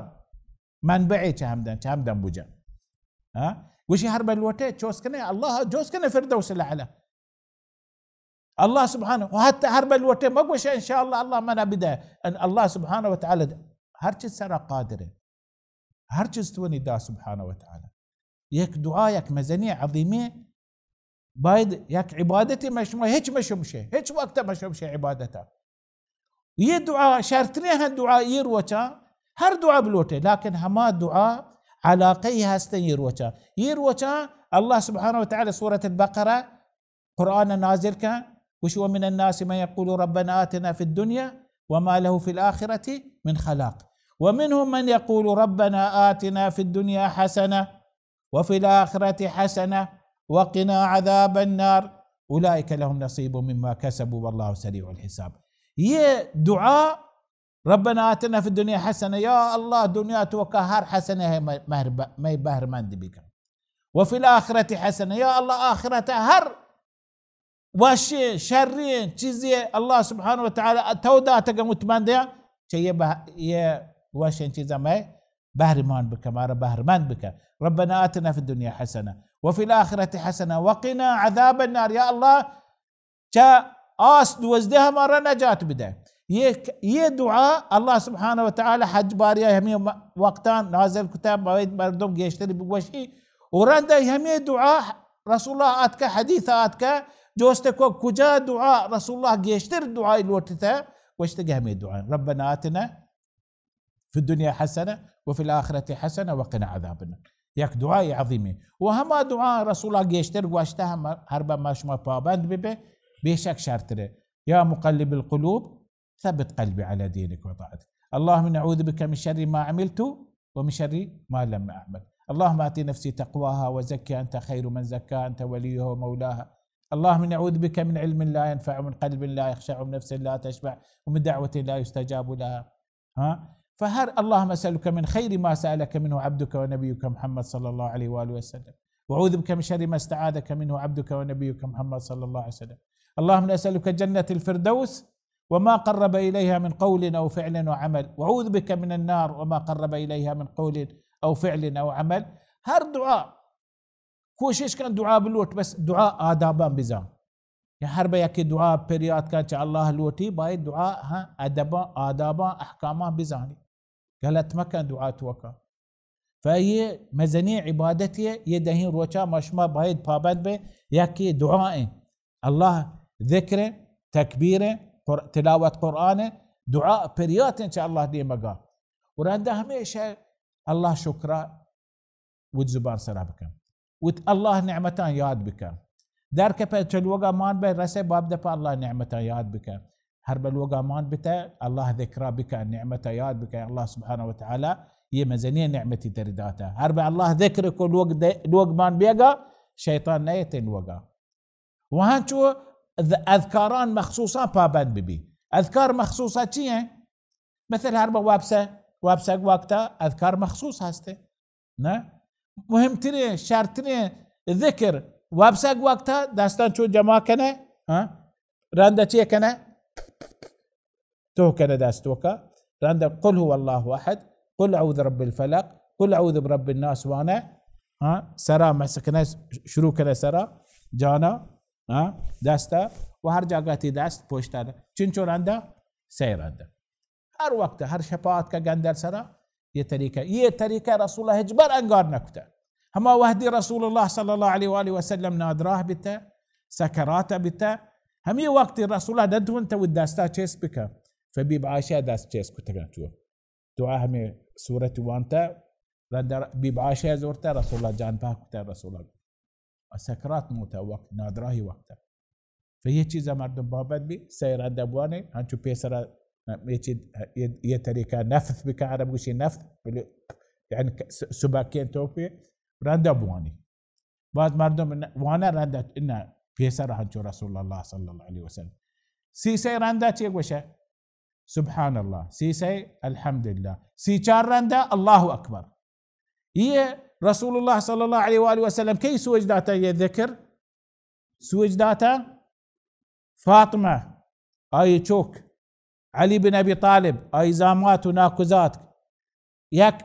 منبع چہ ہمدا، چہ ہمدا بجن. ہاں؟ گوشی ہر بہ لوٹے چوست کنے، اللہ جوست کنے فردوس الاعلی. اللہ سبحانہ و حتی ہر بہ لوٹے مگوش انشاءاللہ اللہ منا بدہ. ان اللہ سبحانہ و تعالی ہر چیز سرا قادر ہے. ہر چیز تو ندا سبحانہ و تعالی. یک دعا، یک مزنی عظیمی، باید یک عبادتی مشما ہچ مشمشے، ہچ وقت مشمشے عبادتا. یہ دعا شرطنے ہیں، دعا یہ روچا، ہر دعا بلوٹے، لیکن ہما دعا علاقہ ہی ہستے یہ روچا. یہ روچا اللہ سبحانہ و تعالی سورۃ البقرہ قرآن نازل کن، گوشی: ومن الناس من يقول ربنا آتنا في الدنيا وما له في الآخرة من خلاق ومنهم من يقول ربنا آتنا في الدنيا حسنة وفي الآخرة حسنة وقنا عذاب النار أولئك لهم نصيب مما كسبوا والله سريع الحساب. یہ دعا ربنا آتنا فی الدنیا حسنہ، یا اللہ دنیا توکا ہر حسنہ ہے مہ-، مہرب-، مئے بہرمند بکن. وفی الآخرۃ حسنہ، یا اللہ آخرت ہر وشیں شریں چیزے اللہ سبحانہ و تعالی تو داتگ مطمئن دیا، چہ یہ بہ-، یہ وشیں چیزا مئے بہرمان بکن، مارا بہرمند بکن. ربنا آتنا فی الدنیا حسنہ وفی الآخرۃ حسنہ وقنا عذاب النار، یا اللہ چہ آس دوزدہ ہمارا نجات بدہ. یہ، یہ دعا اللہ سبحانہ و تعالی حج باریا ہمیں م-، وقتان نازل کتا، باید مردم گیشتر بگوشی. و رند ہمیں دعا رسول اللہ آتکہ، حدیث آتکہ، جوست کو کجا دعا رسول اللہ گیشتر دعائی لوٹتہ؟ گوشتگی ہمیں دعا، ربنا آتنا فی الدنیا حسنة وفی الآخرة حسنة وقنا عذاب النار۔ یک دعای عظیمے۔ و ہما دعا رسول اللہ گیشتر گوشتہ، ہم ہر بہ ما شما پابند ببے، بے شک شرترے۔ یا مقلب القلوب ثبت قلبي على دينك وطاعتك. اللهم نعوذ بك من شر ما عملت ومن شر ما لم أعمل. اللهم آت نفسي تقواها وزكها أنت خير من زكاها أنت وليها ومولاها. اللهم نعوذ بك من علم لا ينفع ومن قلب لا يخشع ومن نفس لا تشبع ومن دعوة لا يستجاب لها. ها؟ فهر اللهم أسألك من خير ما سألك منه عبدك ونبيك محمد صلى الله عليه وآله وسلم. وأعوذ بك من شر ما استعاذك منه عبدك ونبيك محمد صلى الله عليه وسلم. اللهم نسألك جنة الفردوس وما قرب إليها من قول أو فعل أو عمل. وأعوذ بك من النار وما قرب إليها من قول أو فعل أو عمل. ہر دعا کوشش کن دعا بلوٹ، بس دعا آداباں بزان۔ یا ہر بہ یکے دعا پریات کن چہ اللہ لوٹی، باید دعا ہاں ادباں، آداباں، احکاماں بزانی۔ غلط مکن دعا توکا۔ فہ یہ مزنی عبادت یہ، یہ دہیں روچا ما شما باید پابند بے، یکے دعا ایں، اللہ ذکر ایں، تکبیر ایں، قر-، تلاوت قرآن ایں، دعا پریات ایں چہ اللہ دیمگا۔ و رندا ہمیشہ اللہ شکرا وت زبان سرا بکن۔ وت اللہ نعمتاں یاد بکن۔ در کپے چہ لوگا مان بے رسے باب دپا اللہ نعمتاں یاد بکن۔ ہر بہ لوگا مان بتہ اللہ ذکرا بکن، نعمتا یاد بکن۔ اللہ سبحانہ و تعالی یہ مزنی نعمتی تری داتا۔ ہر بہ اللہ ذکر کو لوگ دے، لوگ مان بیگا شیطان نیتے لوگا۔ و ہنچو اذ-، اذکاران مخصوصاں پابند ببی۔ اذکار مخصوصا چی ہیں؟ مثل ہر بہ وابسہ، وابسگ وقتا اذکار مخصوص ہستے۔ نہ؟ مہمترین، شرترین ذکر وابسگ وقتا دستان چو جمع کنے، ہاں؟ رندا چی کنے؟ تو کنے دست توکا، رندا قل هو الله أحد، قل أعوذ برب الفلق، قل أعوذ برب الناس وانے، ہاں، سرا مسکنے، شروع کنے سرا، جانا، ہاں، دستا، و ہر جاگہ تی دست پشتا دا۔ چنچو رندا؟ سئے رندا۔ ہر وقت، ہر شپا آتکہ گندل سرا، یہ طریقہ، یہ طریقہ رسول اللہ ہچبر انگار نکتہ۔ ہما وہدی رسول اللہ صلی اللہ علیہ وآلہ وسلم نادراہ بیتہ، سکرات بیتہ، ہمی وقت رسول اللہ ندونتہ و دستا چست بکن، فبیب عائشہ دست چست کتگن چو۔ دعا ہمیں صورت وانتہ، رند بیب عائشہ زورتہ، رسول اللہ جان پاک کتہ، رسول اللہ سکرات موتہ وقت، نادراہی وقت۔ تو یہ چیزا مردم بابت بی، سئے رندا بوانے، ہنچو پیسرا، یہ چیز، یہ، یہ طریقہ نفث بکن، عرب گوشی نفث، بلے، یعنی س-، سبکین تو پہ رندا بوانی۔ بعض مردم ن-، وانا رندا، انہ پیسرا ہنچو رسول اللہ صلی اللہ علیہ وسلم۔ سی سئے رندا چی گوشہ؟ سبحان اللہ۔ سی سئے الحمدللہ۔ سی چار رندا اللہ اکبر۔ یہ رسول اللہ صلی اللہ علیہ وآلہ وسلم کئی سوج داتا یہ ذکر؟ سوج داتا فاطمہ، آئی چوک، علی بن ابی طالب، آئی زامات و ناکوزات، یک،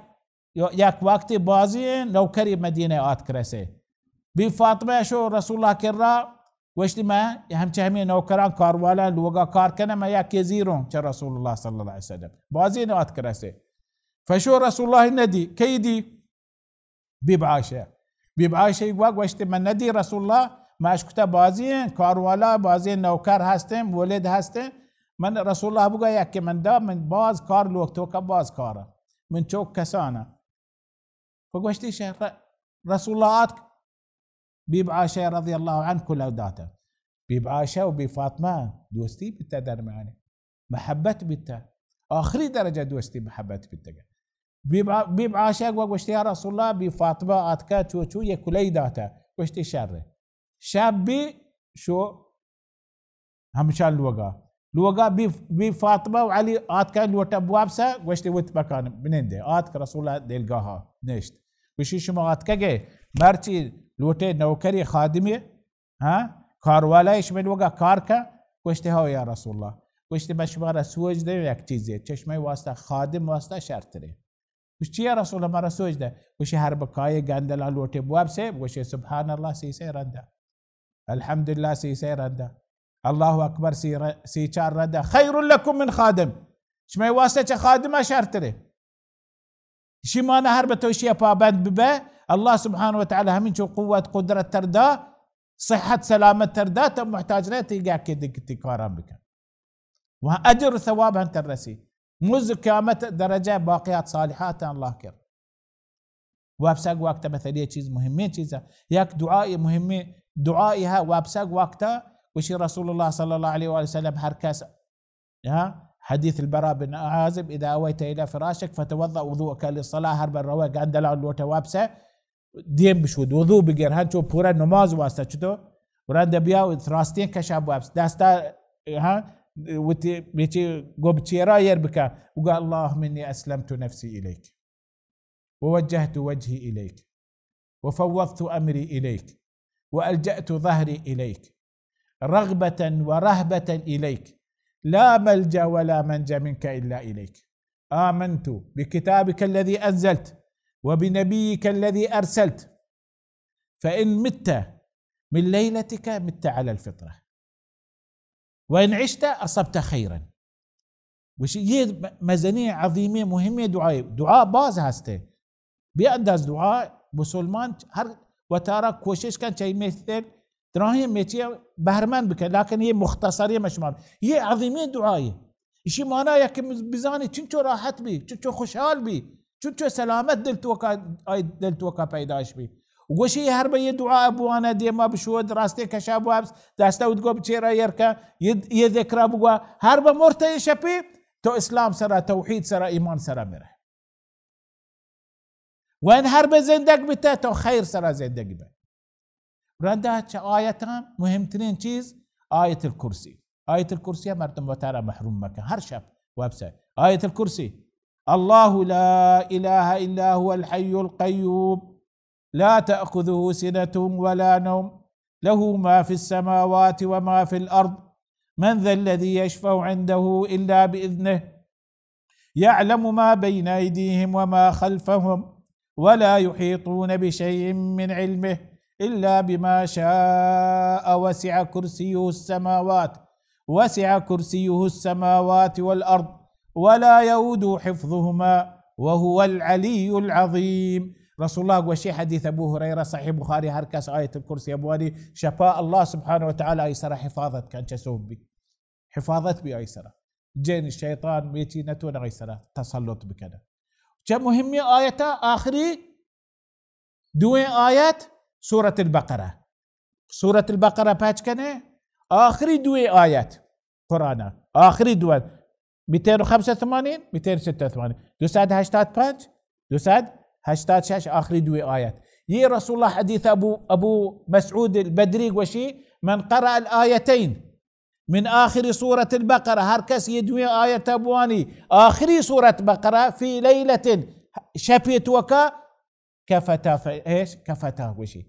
یک وقتی بازی نوکری مدینہ آتک رسے۔ بی فاطمہ شو رسول اللہ کرا، گوشتی، میں ہمچہ ہمیں نوکران کاروالا لوگا کار کنہ، میں یکی زیروں چہ رسول اللہ صلی اللہ علیہ وسلم۔ بازی آتک رسے۔ فشو رسول اللہ ندی، کئی دی؟ بیب عائشہ۔ بیب عائشہ گوا گوشت، من ندی رسول اللہ، ما اشکتا بازی ہیں، کاروالا، بازی نوکر ہستیں، مولد ہستیں، من رسول اللہ بگا یک کہ من دا، من باز کار لوگ توکا باز کارا، من چوک کسانا۔ فگوشتی شہ ر-، رسول اللہ آتک، بیب عائشہ رضی اللہ عنہ کلو داتا۔ بیب عائشہ و بیب فاطمہ دوستی بیتا درمیانی۔ محبت بیتہ، آخری درجہ دوستی محبت بیتگہ۔ بیب، بیب عائشہ گوا گوشتی، یا رسول اللہ، بیب فاطمہ آتکہ چو چو یہ کلئی داتہ۔ گوشتی، شر۔ شب بی شو ہمشان لوگا۔ لوگا بی، بیب فاطمہ و علی آتکہ لوٹہ بوابسہ، گوشتی، وت مکان بنندے۔ آتک رسول اللہ دلگاہا نشت۔ گوشی، شما آتکگے مرچی لوٹے نوکری خادمی ہاں؟ کاروالا شمئے لوگا کار کن؟ گوشتے، ہو یا رسول اللہ۔ گوشتے، من شما را سوج دیں یک چیزے، چہ شمئے واسطہ خادم واسطہ شرترے۔ گوشت، چیا رسول اللہ، مارا سوج دے؟ گوشی، ہر بکائے گندلا لوٹے بواب سے، گوشے، سبحان اللہ سی سئے رندا، الحمدللہ سی سئے رندا، اللہ اکبر سی ر-، سی چار رندا، خیر لکم من خادم، شمئے واسطہ چہ خادمہ شرترے۔ اشی مانا ہر بہ تو اشی پابند ببہ، اللہ سبحانہ و تعالی ہمینچو قوت قدرت تر دا، صحت سلامت تر دات، تو محتاج نہ تئی گہ کہ دگہ تئی کاران بکن۔ و اجر و ثواب ہم تر رسی۔ مز قیامت درجہ باقیات صالحات اللہ کر۔ وپسگ وقت مثلا یہ چیز مہمیں چیز ہے۔ یک دعائی مہمیں دعائی ہے وپسگ وقت، گوشی رسول اللہ صلی اللہ علیہ وآلہ وسلم ہر کس، ہاں، حدیث البراء بن عازب، اذا اویت الی فراشک فتوضا وضوءک للصلاة، ہر بر روے گندلان لوٹے وپسے، دیم بشود، وضو بگر، ہنچو پورا نماز واسطہ چطور؟ ورند بیا و راستین کشا بوپس، دستا، ہاں، وتی بیچی گوب چیرا یر بکا، وگا اللهم انی اسلمت نفسی الیک ووجهت وجهي إليك وفوضت أمري إليك وألجأت ظهري إليك رغبة ورهبة إليك لا ملجأ ولا منجا منك إلا إليك آمنت بكتابك الذي أنزلت وبنبيك الذي أرسلت فإن مت من ليلتك مت على الفطرة وإن عشت أصبت خيرا۔ گوشی یہ مزنیں، عظیمیں، مہمیں دعائے۔ دعا باز ہستے۔ بے انداز دعا مسلمان ہر وتارا کوشش کن چاہیے میتر دراہیں میچے بہرمند بکن، لیکن یہ مختصری مشمار، یہ عظیمیں دعائے۔ اشی معنی یا کہ بزانی چنچو راحت بی، چنچو خوشحال بی، چنچو سلامت دل توکا، آئی دل توکا پیداش بی۔ گوشی ہر بہ یہ دعا بوانا دیما بشود، راستے کشا بوابس، دستا ادگو بچیرا یرکا، یہ، یہ ذکرہ بگوا، ہر بہ مرتے شپی، تو اسلام سرا، توحید سرا، ایمان سرا میرے۔ وین ہر بہ زندگ بیتے، تو خیر سرا زندگی بے۔ رندا چہ آیتاں مہمترین چیز آیت الکرسی۔ آیت الکرسی مردم وتارا محروم مکن۔ ہر شب ویب سائٹ آیت الکرسی، الله لا إله إلا هو الحي القيوم لا تأخذه سنة ولا نوم له ما في السماوات وما في الأرض من ذا الذي يشفع عنده إلا بإذنه يعلم ما بين أيديهم وما خلفهم ولا يحيطون بشيء من علمه إلا بما شاء وسع كرسيه السماوات وسع كرسيه السماوات والأرض ولا يؤوده حفظهما وهو العلي العظيم۔ رسول اللہ گوشی، حدیث ابو ہریرہ صحیح بخاری، ہر کس آیت الکرسی بوانی شپا اللہ سبحانہ وتعالی آئی سرا حفاظت کن، چہ سوب بی حفاظت بی آئی سرا۔ جن، شیطان، میچی نتون آئی سرا تسلط بکنه۔ چہ مہمی آیتا آخری دوئیں آیت سورت البقرہ۔ سورت البقرہ پچ کنے، آخری دوئیں آیت قرآن، آخری دوئیں، مئتین و خمسہ و ثمانین، مئتین و ستہ و ثمانین، دو سد ہشتاد پنج، دو سد ہشتاد شش، آخری دوئیں آیت۔ یہ رسول اللہ حدیث ابو، ابو مسعود البدری گوشی، من قرأ الآیتین من آخر سورة البقرہ، ہر کس یہ دوئیں آیت بوانی آخری سورت بقرہ، فی لیلۃ، شپی توکا، کفتا، ف-، ایش؟ کفتا گوشی۔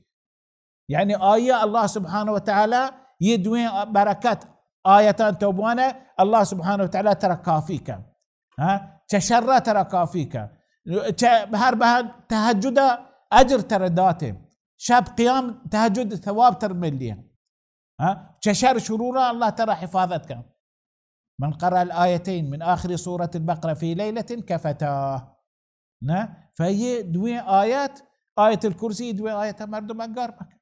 یعنی آیا اللہ سبحانہ و تعالی یہ دوئیں برکت آیتان تو بوانے، اللہ سبحانہ و تعالی ترا کافی کن۔ ہاں؟ چہ شر ترا کافی کن۔ چہ ہر بہر تہجد اجر ترا داتے۔ شب قیام تہجد ثواب تر ملی۔ ہاں؟ چہ شر شرورا اللہ ترا حفاظت کن۔ من قرأ الآیتین من آخر سورة البقرہ فی لیلۃ کفتا۔ نہ؟ فیہ دوئیں آیت، آیت الکرسی، دوئیں آیت مردم انگار مکن۔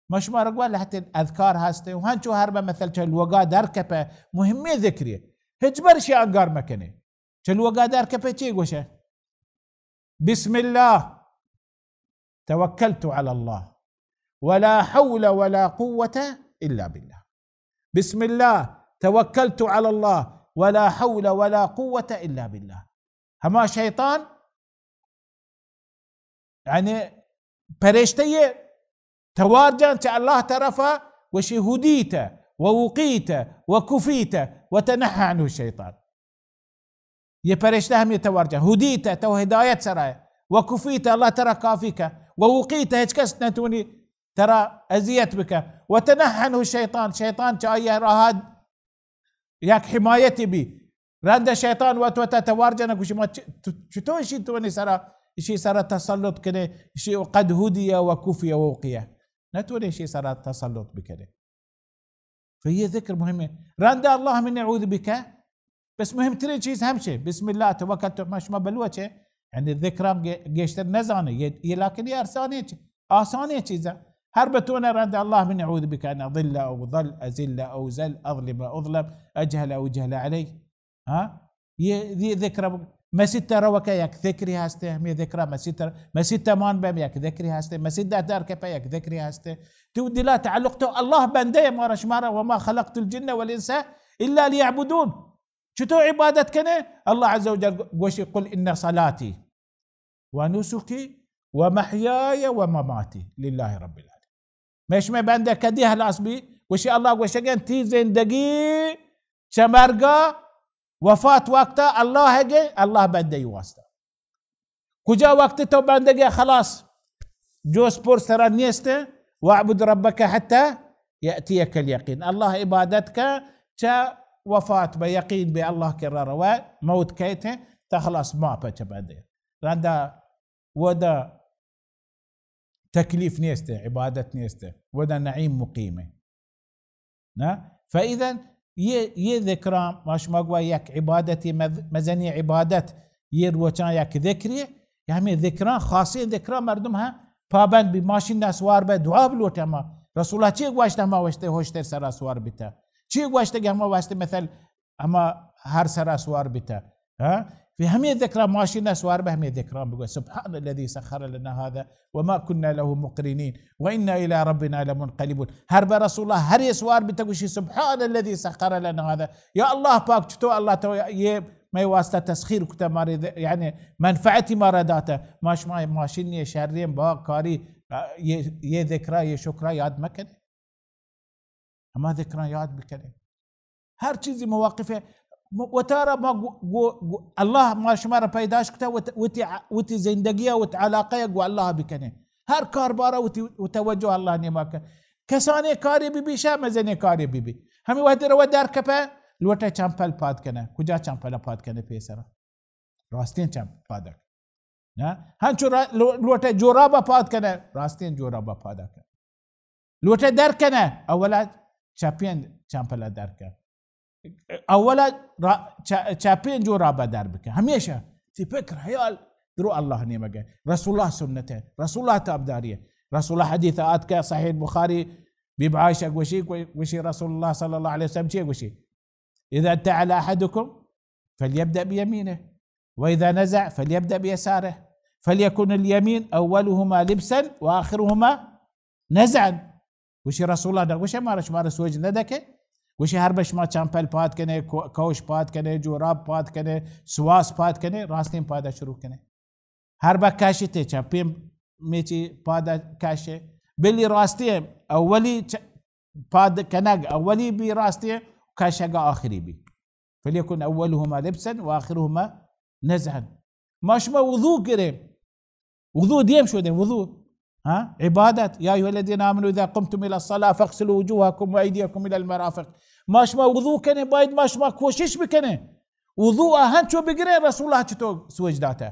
ما شما را گوا لہتیں اذکار ہستے، و ہنچو ہر بہ مثل چہ لوگا در کپے، مہمیں ذکری، ہچبر شی انگار مکنے۔ چہ لوگا در کپے چی گوشے؟ بسم اللہ توکلت علی اللہ ولا حول ولا قوة الا باللہ۔ بسم اللہ توکلت علی اللہ ولا حول ولا قوة الا باللہ۔ ہما شیطان، یعنی پرشتہ یہ توار جان چہ اللہ طرفا، گوشی ہدیت و وقیت و کفیت و تنحى عنه الشیطان۔ یہ پرشتہ ہمے توار جان، ہدیت، تو ہدایت سرا ئے، و کفیت، اللہ ترا کافی کا، و وقیت، ہچ کس نتونی ترا اذیت بکا، و تنحى عنه الشیطان، شیطان چہ آئی راہ یک حمایتی بی۔ رند شیطان وت وتا توار جنگ، گوشی ما چ-، تو-، چطور اشی توانی سرا، اشی سرا تسلط کنے، اشی قد ہدی و کفی و وقی۔ نتونے اشی سرا تسلط بکنے۔ تو یہ ذکر مہمے۔ رند اللهم إني أعوذ بك، بس مہمترین چیز ہمشے، بسم اللہ توکلت، ما شما بلوچے، یعنی ذکرام گے-، گیشتر نزانے، یہ، یہ لیکن یہ ارسانی چ-، آسانی چیزا۔ ہر بتونے رند اللہ بن اعوذ بک ان اضل او ضل، ازل او زل، اظلم او اظلم، اجهل او اجهل علی. ہاں؟ یہ، یہ ذکر اب مسیت روکے یک ذکری ہستے، ہمیں ذکر مسیت، مسیت مان بے یک ذکری ہستے، مسیت در کپے یک ذکری ہستے. تو دلا تعلق تو اللہ بندے مارا شمارا، وما خلقت الجن والانس الا لیعبدون. چطور عبادت کنے؟ اللہ عز وجل گوشی، قل ان صلاتی و نسکی و محیای و مماتی للہ رب العالمین. مئے شمئے بندہ کدی ہلاس بی؟ گوشی، اللہ گوشگیں تی زندگی چہ مرگا وفات وقتا اللہ گے، اللہ بندہ ای واسطہ. کجا وقت تو بندگی خلاص جوس پر سرا نیست، واعبد ربک حتی یأتیک الیقین. اللہ عبادت کا چہ وفات بہ یقین بہ اللہ کرا روے، موت کیت ہیں، تا خلاص ما پہ چہ بندے. رندا ودا تکلیف نیست، عبادت نیست، ودا نعیم مقیم ہے. نا؟ فإذا یہ، یہ ذکران ما شما گوا یک عبادتی مز-، مزنی عبادت، یہ روچان یک ذکری، یہ ہمیں ذکران، خاصیں ذکران مردم ہاں پابند بی، ماشین نہ سوار بے دعا بلوٹے ہما. رسول اللہ چی گوشت ہما واسطے ہوشتر سرا سوار بیتا؟ چی گوشت کہ ہما واسطے مثل ہما ہر سرا سوار بیتا؟ ہاں؟ فی ہمیں ذکران ماشین نہ سوار بے، ہمیں ذکران بگو، سبحان الذي سخر لنا هذا وما كنا له مقرنين وإنا إلى ربنا لمنقلبون. ہر بر رسول اللہ ہر یہ سوار بیتا گوشی، سبحان الذي سخر لنا هذا. یا اللہ پاک، چطور اللہ تو یہ مئے واسطہ تسخیر کتا، مارے د-، یعنی منفعتی مارا داتا. ما شما ماشینی شرین با کاری، آ، یہ، یہ ذکرہ، یہ شکرہ یاد مکنے. ہما ذکران یاد بکنے. ہر چیزی مواقف ہے. م-، وتارا ما گو-، گو-، گو-، اللہ ما شما را پیداش کتا، وت-، وتی ع-، وتی زندگی، وت علاقہ گو اللہ بکنے. ہر کار بارا وتی، وتی توجہ اللہ نیما کن. کسانے کاری بی بی، شاہ مزنے کاری بی بی. ہمیں وحدی رو در کپے، لوٹے چمپل پاد کنے. کجا چمپل پاد کنے پیسرا؟ راستیں چم پادک. نا؟ ہنچو را-، لو-، لوٹے جورابا پاد کنے، راستیں جورابا پادا کن. لوٹے در کنے، اولا چپیں چمپلا در کن. اولا را-، چ-، چپیں جورابا در بکن. ہمیشہ تی فکر، خیال درو اللہ نیمگے. رسول اللہ سنت ہے، رسول اللہ تابداری ہے. رسول اللہ حدیث آت کہ صحیح بخاری، بی بی عائشہ گوشی، گوشی رسول اللہ صلی اللہ علیہ وسلم چی گوشی؟ اذا تعالى احدكم فليبدأ بيمينه، واذا نزع فليبدأ بيساره، فليكن اليمين اولهما لبسا واخرهما نزعا. گوشی رسول اللہ، نہ گوشے مارا شمارا سوج نہ دکے؟ گوشی ہر بش ما چمپل پاد کنے، کو-، کوش پاد کنے، جوراب پاد کنے، سواس پاد کنے، راستیں پادا شروع کنے. ہر بہ کشتے چپیں میچی پادا کشے. بلی راستی اولی چ-، پاد کنگ اولی بی، راستی کشگ آخری بی. فلیکن اولهما لبسا و آخرهما نزعا. ما شما وضو گرے، وضو دیم شدیں، وضو، ہاں، عبادت. یا ایها الذين آمنوا اذا قمتم الى الصلاة فاغسلوا وجوهكم وايديكم الى المرافق. ما شما وضو کنے، باید ما شما کوشش بکنے وضو آ ہنچو بگرے رسول اللہ چطور سوج داتا.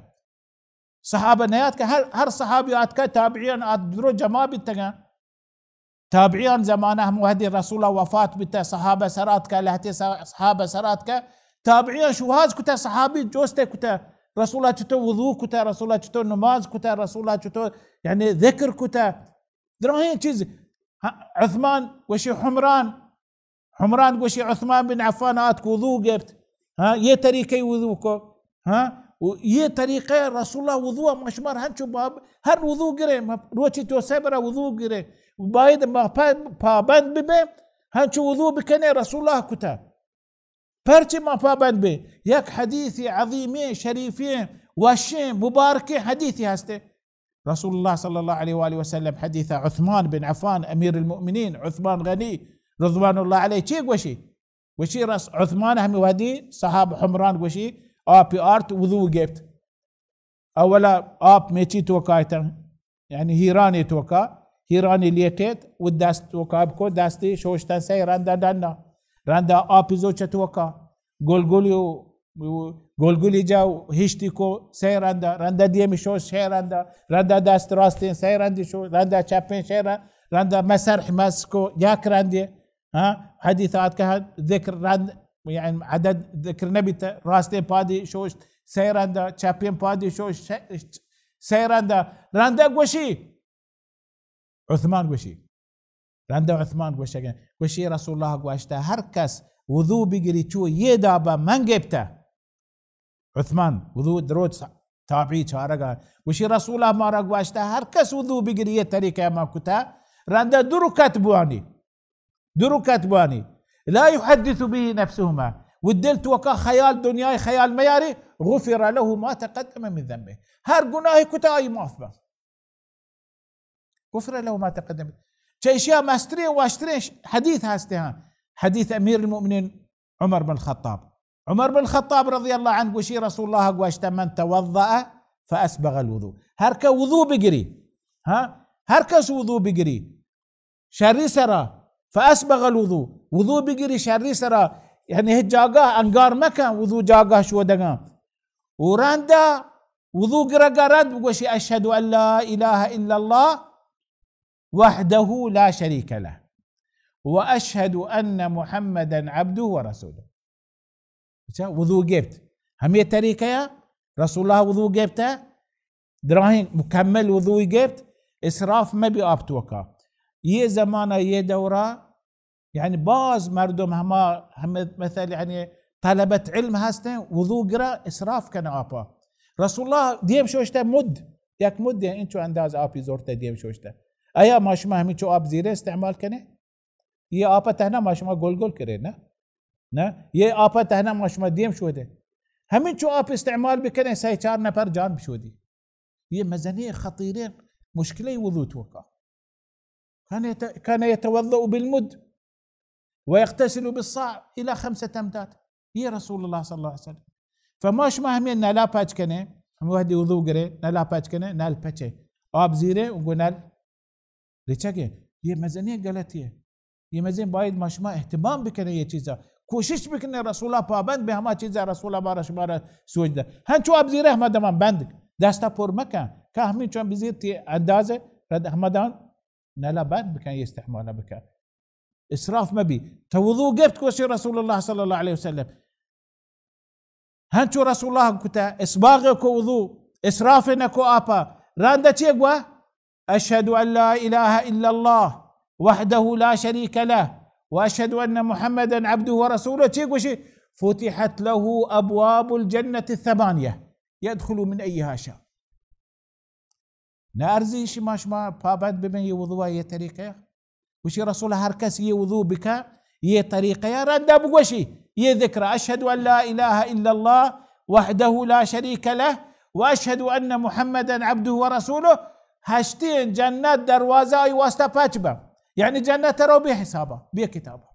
صحابہ نیاتکہ، ہر، ہر صحابی آتکہ، تابعین آت درو جمع بیتگاں. تابعین زمانہ ہم وحدی رسول اللہ وفات بیتہ، صحابہ سراتکہ، لہتے صح-، صحابہ سراتکہ، تابعین شوہاز کتہ، صحابی جوستے کتہ، رسول اللہ چطور وضو کتہ، رسول اللہ چطور نماز کتہ، رسول اللہ چطور یعنی ذکر کتہ، دراہیں چیز. ہاں، عثمان گوشی حمران، حمران گوشی عثمان بن عفان آتک وضو گپت. ہاں، یہ طریقے وضو کو. ہاں، و یہ طریقے رسول اللہ وضو ما شمار ہنچو باب، ہر وضو گرے، ما روچی تو سے برا وضو گرے. باید ما پا-، پابند ببے، ہنچو وضو بکنے رسول اللہ کتا. پرچے ما پابند بے؟ یک حدیث عظیمیں، شریفیں، وشیں، مبارکیں حدیثی ہستے. رسول اللہ صلی اللہ علیہ وآلہ وسلم حدیث عثمان بن عفان، امیر المؤمنین عثمان غنی رضوان اللہ علیہ چی گوشی؟ گوشی رس-، عثمان ہمیں وحدی صحاب حمران گوشی، آپ آرت وضو گپت. اولا آپ میچی توکا اتن، یعنی ہیرانی توکا، ہیرانی لیٹیت و دست توکا بکو، دستی شوشتن سی رندا ڈنا، رندا آپ زوچ توکا، گلگلی و گلگلی جا و ہشتی کو سی رندا، رندا دیمی شوش سی رندا، رندا دست راستین سی رندی شو، رندا چپین سی رن-، رندا مسرح مس کو یک رندی. ہاں، حدیث آتکہ ذکر رند، یعنی عدد ذکر نبیت، راستین پادی شوش سی رندا، چپین پادی شوش سی، سی رندا، رندا گوشی عثمان گوشی، رند عثمان گوشگیں، گوشی رسول اللہ گوشتہ، ہر کس وضو بگری چو یہ دابا من گپتہ۔ عثمان وضو دروت تابعی چارگا، گوشی رسول اللہ مارا گوشتہ، ہر کس وضو بگری یہ طریقہ ما کتہ، رند دو رکعت بوانی، دو رکعت بوانی، لا يحدث به نفسهما، و دل توکا خیال، دنیای خیال میاری، غفر له ما تقدم من ذنبه، ہر گناہ کتہ آئی معاف بہ۔ غفر له ما تقدم۔ چہ ایشیا مستریں واشتریں حدیث ہستے ہاں۔ حدیث امیر المؤمنین عمر بن خطاب۔ عمر بن خطاب رضی اللہ عنہ گوشی، رسول اللہ گوشتہ، من توضأ فأسبغ الوضوء۔ ہر کہ وضو بگری، ہاں، ہر کس وضو بگری، شری سرا، فأسبغ الوضوء، وضو بگری شری سرا، یعنی ہچ جاگہ انگار مکن، وضو جاگہ شودگاں۔ و رندا وضو گرگا رند بگوشی، اشهد ان لا اله الا الله وحده لا شريك له واشهد ان محمدا عبده ورسوله۔ اچھا، وضو گپت۔ ہمے طریقہ یا رسول اللہ وضو گپتہ، دراہیں مکمل وضوئی گپت، اسراف مہ بی آپ توکا۔ یہ زمانہ، یہ دورہ، یعنی باز مردم ہما، ہمے مثل، یعنی طلبت علم ہستیں، وضو گرا اسراف کن آپا۔ رسول اللہ دیم شوشتہ مد، یک مد انچو انداز آپی زورتہ دیم شوشتہ۔ آیا ما شما ہمینچو آپ زیرے استعمال کنے؟ یہ آپ تہنا ما شما گل گل کرے، نہ؟ نہ؟ یہ آپ تہنا ما شما دیم شودے۔ ہمینچو آپ استعمال بکنے، سہ چار نفر جان بشودی۔ یہ مزنی خطیریں مشکلیں وضو توکا۔ كان يت-، كان يتوضأ بالمد ويغتسل بالصاع إلى خمسة أمداد. یہ رسول اللہ صلی اللہ علیہ وسلم۔ فما شما ہمیں نلا پچ کنے، ہم وحدی وضو گرے، نلا پچ کنے، نل پچے۔ آپ زیرے، گو نل رچگے۔ یہ مزنی غلطی ہے۔ یہ مزن باید ما شما اہتمام بکنے یہ چیزا۔ کوشش بکنے رسول اللہ پابند بے ہما چیزا رسول اللہ بارا شما را سوچ دے۔ ہنچو آپ زیرے ہما دمان بند۔ دستا پر مکن۔ کہ ہمیں چون بزیر تی انداز رد ہما دمان نلا بند بکن، یہ استعمال بکن۔ اسراف مبی۔ تو وضو گپت گوشی رسول اللہ صلی اللہ علیہ وسلم۔ ہنچو رسول اللہ کتا، اسباغ کو وضو، اسراف نکو آپا۔ رند چی گوا؟ اشهد ان لا اله الا الله وحده لا شريك له واشهد ان محمدا عبده ورسوله۔ چی گوشی؟ فتحت له ابواب الجنة الثمانية يدخل من أيها شاء۔ نہ ارزی شما، شما پابند ببن یہ وضو یہ طریقہ۔ گوشی رسول، ہر کس یہ وضو بکا، یہ طریقہ رندا بگوشی، یہ ذکر، اشهد ان لا اله الا الله وحده لا شريك له واشهد ان محمدا عبده ورسوله، ہشتین جنت دروازہ آئی واسطہ پچ بن۔ یعنی جنت رو بے حسابا، بے کتابا۔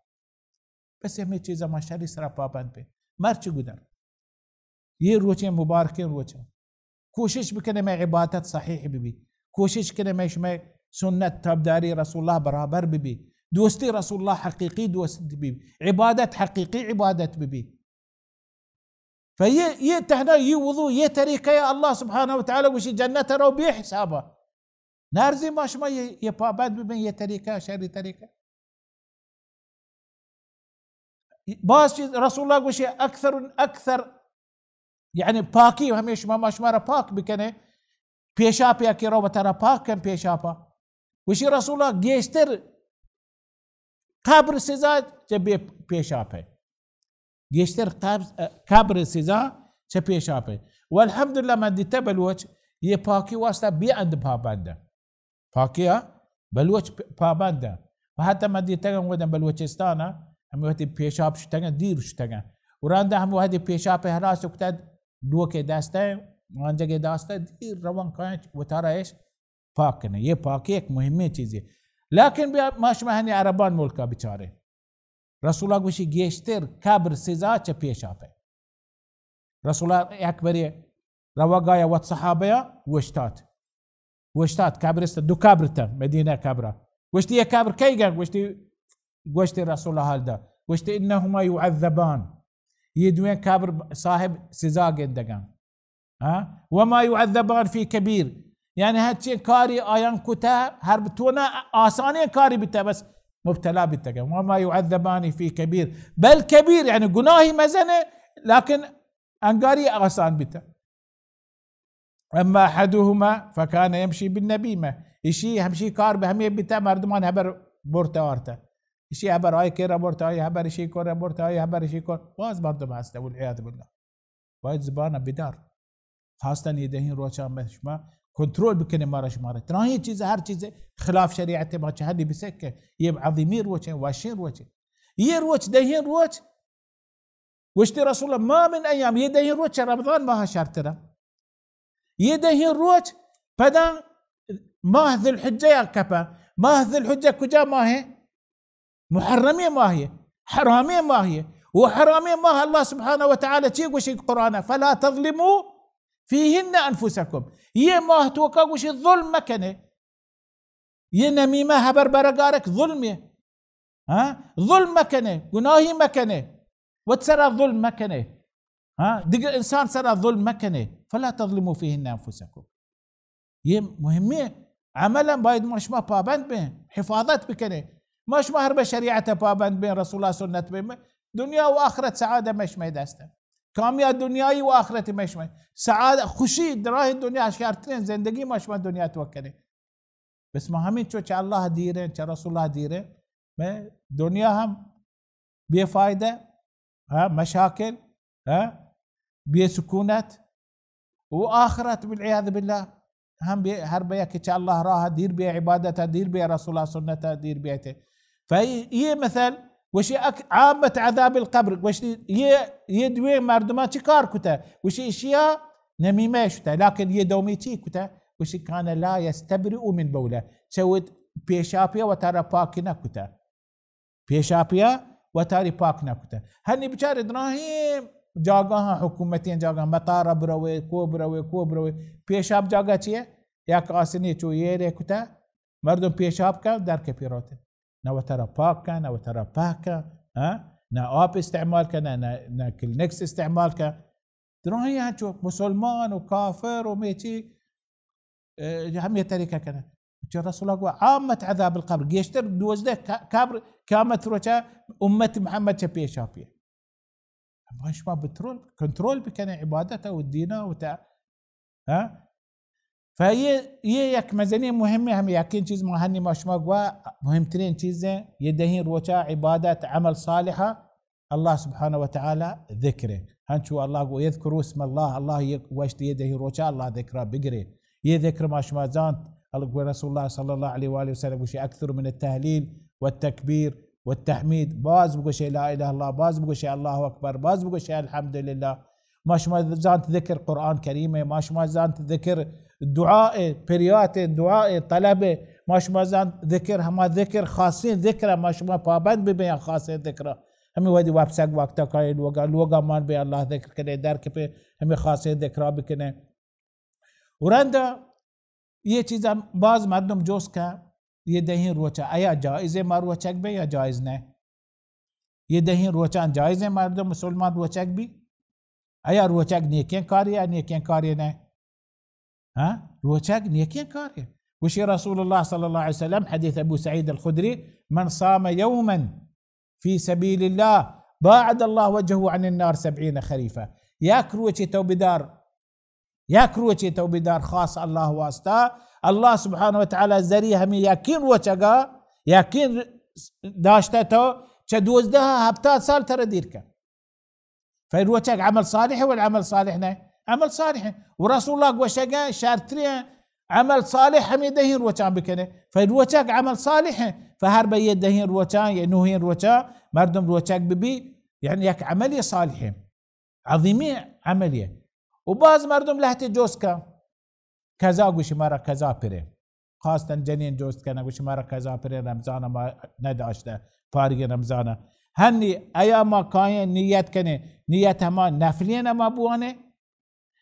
بس ہمیں چیزا ما شری سرا پابند بے۔ مرچ گدر۔ یہ روچیں مبارکیں روچاں۔ کوشش بکنے میں عبادت صحیح ببی۔ کوشش کنے میں شمئے سنت تابداری رسول اللہ برابر ببی۔ دوستی رسول اللہ حقیقی دوست ببی۔ عبادت حقیقی عبادت ببی۔ فیہ، یہ تہنا یہ وضو، یہ طریقہ اللہ سبحانہ و تعالی گوشی جنت رو بے حسابا۔ نارزی ما شما یہ، یہ پابند ببیں یہ طریقہ، شری طریقہ۔ باز چیز رسول اللہ گوشی اکثر، اکثر، یعنی پاکی، ہمیں شما، ما شما را پاک بکنے، پیشاپ یا کہ رو بترا پاک کن پیشاپا۔ گوشی رسول اللہ گیشتر قبر سزا چہ بے پیشاپ ہے۔ گیشتر قبر، قبر سزا چہ پیشاپ ہے۔ والحمدللہ من دیتا بلوچ یہ پاکی واسطہ بے اند پابند ہے۔ پاکیا بلوچ پ-، پابند انت۔ و حتی من دیتگاں گودن بلوچستان ء ہمے وہدی پیشاپ شتگاں، دیر شتگاں۔ و رندا ہمے وہدی پیشاپ ہلاس کتگ، ڈوکے دست ء، مانجگے دست ء، دیر روان کاینت وتارا اش پاک کنیں۔ یہ پاکی ایک مہمیں چیزے۔ لیکن بیا ما شما ہنی عربان ملکا بچاریں۔ رسول اللہ گوشی گیشتر قبر سزا چہ پیشاپ ء۔ رسول اللہ یک برے روگا یا وت صحابہ یا وشتات۔ وشتات قبرست، دو قبر تا مدینہ قبرا۔ گوشتی، یہ قبر کئی گا؟ گوشتی، گوشتی رسول اللہ حال دا۔ گوشتی، انہما یعذبان۔ یہ دویں قبر صاحب سزا گندگاں۔ ہاں؟ وما یعذبان فی کبیر۔ یعنی ہرچی کاری آیان کتا، ہر بتونا آسانیں کاری بیتا، بس مبتلا بیتگاں۔ وما یعذبان فی کبیر۔ بل کبیر، یعنی گناہی مزن ہے، لیکن انگاری آسان بیتا۔ اما احدهما فكان يمشي بالنميمة۔ ایشی ہمشی کار بہ ہمے بیتہ، مردمان ہبر برتہ آرتہ۔ ایشی ہبر آئی کرا برتہ، آئی ہبر ایشی کرا برتہ، آئی ہبر ایشی کرا۔ باز مردم ہستہ، والعیاذ باللہ۔ باید زبان بدار۔ خاصتاً یہ دہیں روچاں ما شما کنترول بکنیں، مارا شمارا۔ تراہیں چیز، ہر چیز خلاف شریعت ما چہ ہلی بسکہ۔ یہ عظیمی روچ ہے، وشیں روچ ہے۔ یہ روچ، دہیں روچ، گوشتی رسول اللہ، ما من ایام، یہ دہیں روچ چہ رمضان ماہ شرترہ۔ یہ دہیں روچ پدا ماہ ذوالحجہ یا کپا۔ ماہ ذوالحجہ کجا ماہ ہے؟ محرمی ماہ ہے، حرامی ماہ ہے۔ و حرامی ماہ اللہ سبحانہ و تعالی چی گوشی قرآن؟ فلا تظلموا فیہن انفسکم۔ یہ ماہ توکا گوشی ظلم مکنے۔ یہ نمیمہ، ہبر برگارک ظلم ہے۔ ہاں؟ ظلم مکنے، گناہی مکنے، وت سرا ظلم مکنے۔ ہاں؟ دیگر انسان سرا ظلم مکنے۔ فلا تظلموا فیہن انفسکم۔ یہ مہمیں عمل باید ما شما پابند بیں، حفاظت بکنیں۔ ما شما ہر بہ شریعت پابند بیں، رسول اللہ سنت بیں، دنیا و آخرت سعادت مئے شمئے دست ہے۔ کامیاب دنیایی و آخرت مئے شمئے سعادت، خوشی در راہ دنیا، شرترین زندگی ما شما دنیا تو کنیں۔ بس ما ہمینچو چہ اللہ دیریں، چہ رسول اللہ دیریں، مئے دنیا ہم بے فائدہ، ہاں، مشاکل، ہاں، بے سکونت، و آخرت والعیاذ باللہ ہم بے، ہر بیا کہ چہ اللہ راہ دیر بے، عبادت دیر بے، رسول اللہ سنت دیر بے تے۔ فی یہ مثل گوشی اک عامت عذاب القبر، گوشتی یہ، یہ دویں مردمان چی کار کتا؟ گوشی اشیا نمیمہ شتا، لیکن یہ دومی چی کتا؟ گوشی کان لا یستبرئ من بولہ، چہ وت پیشاپیا وتارا پاک نہ کتا۔ پیشاپیا وتاری پاک نہ کتہ۔ ہنی بچارے دراہیں جاگہاں، حکومتیں جاگہاں، مطار بروے، کو بروے، کو بروے، پیشاپ جاگہ چیے؟ یک آسنے چو ایرے کتہ، مردم پیشاپ کا، در کے پیروتے۔ نہ وترا پاک کا، نہ وترا پاک کا، ہاں؟ نہ آپ استعمال کا، نہ، نہ، نہ کلینکس استعمال کا۔ دراہیں ہنچو مسلمان و کافر و میچی، اے، ہمے طریقہ کنن۔ چہ رسول اللہ گو عامت عذاب القبر، گیشتر دوزدہ ق-، قبر قیامت روچا امت محمد چہ پیشاپی۔ ما شما بترول، کنترول بکنیں عبادت و دینا و تا، ہاں؟ فیہ، یہ یک مزنیں مہمیں ہم یکیں چیز ما ہنی ما شما گوا مہمترین چیزیں، یہ دہیں روچا عبادت، عمل صالحہ، اللہ سبحانہ و تعالی ذکر ہے۔ ہنچو اللہ گو یذکروا اسم اللہ، اللہ یہ گوشت یہ دہیں روچا اللہ ذکرہ بگرے۔ یہ ذکر ما شما زانت، اللہ گو رسول اللہ صلی اللہ علیہ وآلہ وسلم گوشی اکثر من التہلیل والتکبیر والتحمید، باز بگوشے لا الہ الا اللہ، باز بگوشے اللہ اکبر، باز بگوشے الحمدللہ۔ ما شما زانت ذکر قرآن کریم ہے، ما شما زانت ذکر دعا ہے، پریات ہے، دعا ہے، طلب ہے، ما شما زانت ذکر، ہما ذکر، خاصیں ذکر ہے، ما شما پابند ببیں خاصیں ذکر۔ ہمیں وہدی واپسگ وقتا کائے لوگا، لوگا مان بے اللہ ذکر کنے، در کپے ہمیں خاصیں ذکرہ بکنے۔ و رندا یہ چیزا باز مردم جوست کا، یہ دہیں روچا آیا جائز ہے ما روچگ بے یا جائز نہ؟ یہ دہیں روچان جائز ہے مردم مسلمان روچگ بی؟ آیا روچگ نیکیں کاری یا نیکیں کاری نہ؟ ہاں؟ روچگ نیکیں کاری۔ گوشی رسول اللہ صلی اللہ علیہ وسلم، حدیث ابو سعید الخدری، من صام یوما فی سبیل اللہ باعد اللہ وجهه عن النار سبعین خریفا۔ یک روچے تو بدار، یک روچے تو بدار خاص اللہ واسطہ، اللہ سبحانہ و تعالی ذریعہ ہمیں یکین روچگا، یکین داشتہ تو چہ دوزدہ ہفتاد سال ترا دیر کن۔ فی روچگ عمل صالح ہے، ولا عمل صالح نہ؟ عمل صالح ہے۔ و رسول اللہ گوشگا شرترین عمل صالح ہمیں دہیں روچان بکنے۔ فی روچگ عمل صالح ہے۔ فہر بہ یہ دہیں روچان، یہ نوہیں روچان مردم روچگ ببی، یعنی یک عمل صالح ہے، عظیمی عمل ہے۔ و باز مردم لہتے جوست کا، قضا گوشی مارا قضا پرے۔ خاصتاً جنین جوست کنن، گوشی مارا قضا پرے، رمضان ما نداشتہ، پارگی رمضان۔ ہنی ایا ما کائیں نیت کنیں، نیت ہما نفلین ما بوانے،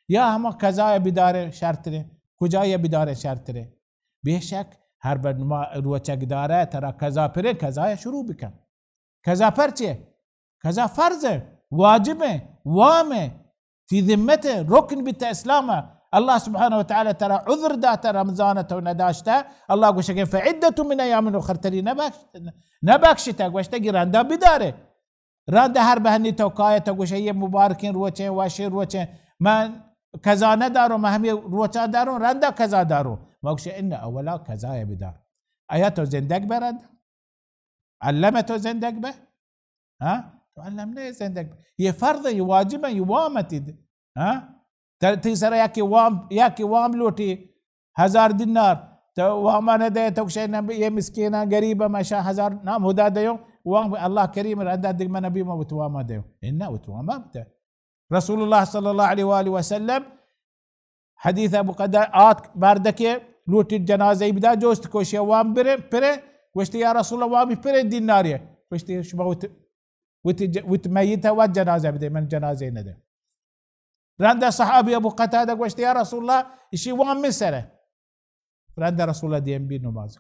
یا ہما قضا بدارے شرترے، کجا یا بدارے شرترے؟ بے شک ہر بر ما روچگ دارہ ترا قضا پرے، قضا شروع بکن۔ قضا پرچے؟ قضا فرض ہے، واجب ہے، وام ہے، فی ذمت ہے، رکن بیتا اسلام ہے۔ اللہ سبحانہ و تعالی ترا عذر داتا رمضان تو نداشتہ، اللہ گوشگے فعدة من ایام اخر، تری نبخش-، نبخشتہ، گوشتگی رندا بدارے۔ رند ہر بہنی تو کایت گوشے یہ مبارکیں روچیں، وشیں روچیں، من قضا نداروں، من ہمیں روچا داروں، رندا قضا داروں۔ ما گوشے ان اولا قضا بدار. آیا تو زندگ بے رند؟ الم تو زندگ بے؟ ہاں؟ تو الم نہ زندگ بے. یہ فرض ہے، یہ واجب ہے، یہ وام اتید. ہاں؟ تر-، تئی سرا یکے وام، یکے وام لوٹی، ہزار دینار، تو وام نہ دے، تو گوشے نہ، یہ مسکیناں، غریب، ما شاں ہزار نام ہدا دیو، وام اللہ کریم رندا دگ من نبی ما وت وام دیو. انا وت وام بدے. رسول اللہ صلی اللہ علیہ وآلہ وسلم حدیث ابو قتادہ آت مردکے لوٹی جنازہ بدا، جوست کو شی وام برے، پرے، گوشتی یا رسول اللہ، وامی پرے دینارے؟ گوشتی شما وت، وت ج-، وت میت وت جنازہ بدے، من جنازہ نہ دے. رند صحابی ابو قتادہ گوشت، یا رسول اللہ، اشی وام من سر ہے. رند رسول اللہ دیم بی نماز.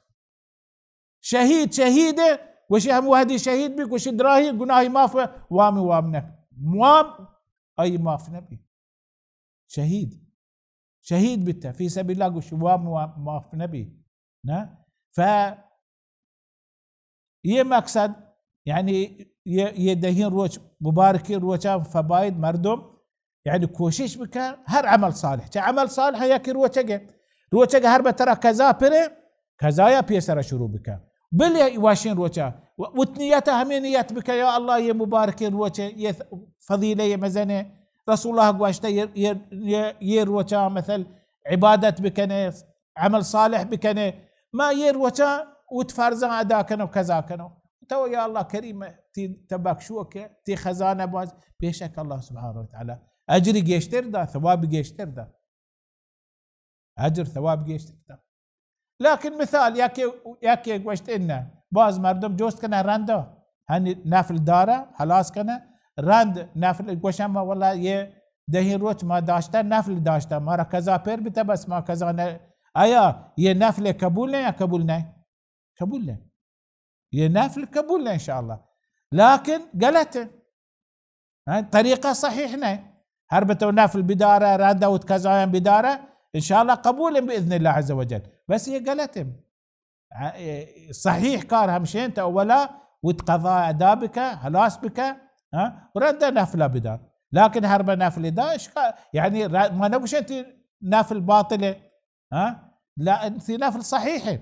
شہید، شہید ہے، گوشی ہم وحدی شہید بی، گوشی دراہی گناہی معاف، وام، وام نہ، وام آئی معاف نہ بی. شہید، شہید بیتا فی سبیل اللہ، گوشی وام، وام معاف نہ بی. نہ؟ ف یہ مقصد، یعنی یہ، یہ دہیں روچ، مبارکیں روچاں فباید مردم یعنی کوشش بکن ہر عمل صالح، چہ عمل صالح یکی روچگے، روچگ ہر بہ ترا قضا پرے، قضایا پیسرا شروع بکن. بلے واشیں روچا و-، وت نیت ہمیں نیت بکن، یا اللہ یہ مبارکیں روچے، یہ فضیلہ یہ مزنے، رسول اللہ گوشتہ یہ، یہ، یہ، یہ روچا مثل عبادت بکنے، عمل صالح بکنے، ما یہ روچا وت فرضاں ادا کنو، قضا کنو. تو یا اللہ کریم، تی تبخشو کہ تی خزانہ باز، بے شک اللہ سبحانہ و تعالی اجری گیشتر دا، ثواب گیشتر دا، اجر ثواب گیشتر دا. لیکن مثال، یکے، یکے گوشت انہ، باز مردم جوست کنہ رندا، ہنی نفل دارا، ہلاس کنہ، رند نفل گوشم، ما واللہ یہ دہیں روچ ما داشتہ، نفل داشتہ، مارا قضا پر بیتہ، بس ما قضا نہ، آیا یہ نفل قبول نہ یا قبول نہ؟ قبول نہ. یہ نفل قبول نہ انشاءاللہ. لیکن غلط ہے. ہاں، طریقہ صحیح نہ. ہر بتو نفل بدارہ، رندا وت قضایاں بدارہ، انشاءاللہ قبول ہیں باذن اللہ عز وجل. بس یہ غلط ہے. ہاں، اے، صحیح کار ہمشیں تو اولا وت قضا ادا بکہ، ہلاس بکہ، ہاں، رندا نفلہ بدار. لیکن ہر بہ نفل دا، اشکا-، یعنی ر-، ما نگوشن تی نفل باطل ہے، ہاں، لا، تی نفل صحیح ہے.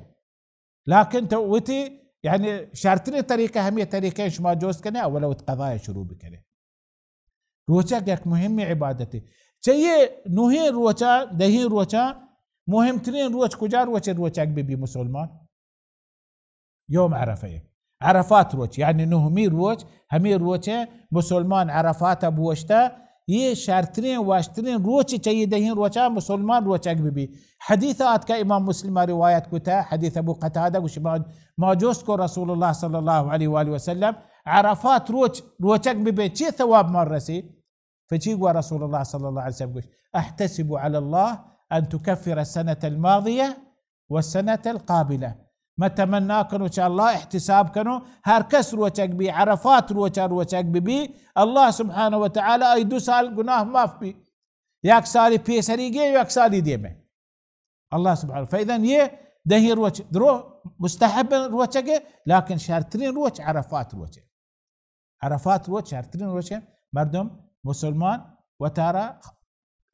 لیکن تو وتی، یعنی شرتریں طریقہ ہمیں طریقہ شما جوست کنے، اولا وت قضا شروع بکنے. روچگ یک مہمیں عبادتے. چہ یہ نوہیں روچا، دہیں روچا، مہمترین روچ کجا روچے روچگ بی بی مسلمان؟ یوم عرفہ. عرفات روچ، یعنی نہمی روچ، ہمیں روچے مسلمان عرفات بوشتہ، یہ شرترین واشترین روچ چہ یہ دہیں روچا مسلمان روچگ بی بی. حدیث آتکہ امام مسلم روایت کتہ، حدیث ابو قتادہ گوشی ما، ما جوست کو رسول اللہ صلی اللہ علیہ وآلہ وسلم، عرفات روچ روچگ ببے چی ثواب مار رسی؟ فچی گوا رسول اللہ صلی اللہ علیہ وسلم گوشت، احتسب علی اللہ ان تکفر السنة الماضیہ والسنة القابلہ. من تمنا کنو چہ اللہ احتساب کنو، ہر کس روچگ بی، عرفات روچا روچگ بی بی، اللہ سبحانہ و تعالی آئی دو سال گناہ معاف بی. یک سالی پیسری گے، یک سالی دیمے. اللہ سبحانہ، فإذن یہ دہیں روچ درو مستحب روچگے، لیکن شرترین روچ عرفات روچے. عرفات روچ شرترین روچے، مردم مسلمان وتارا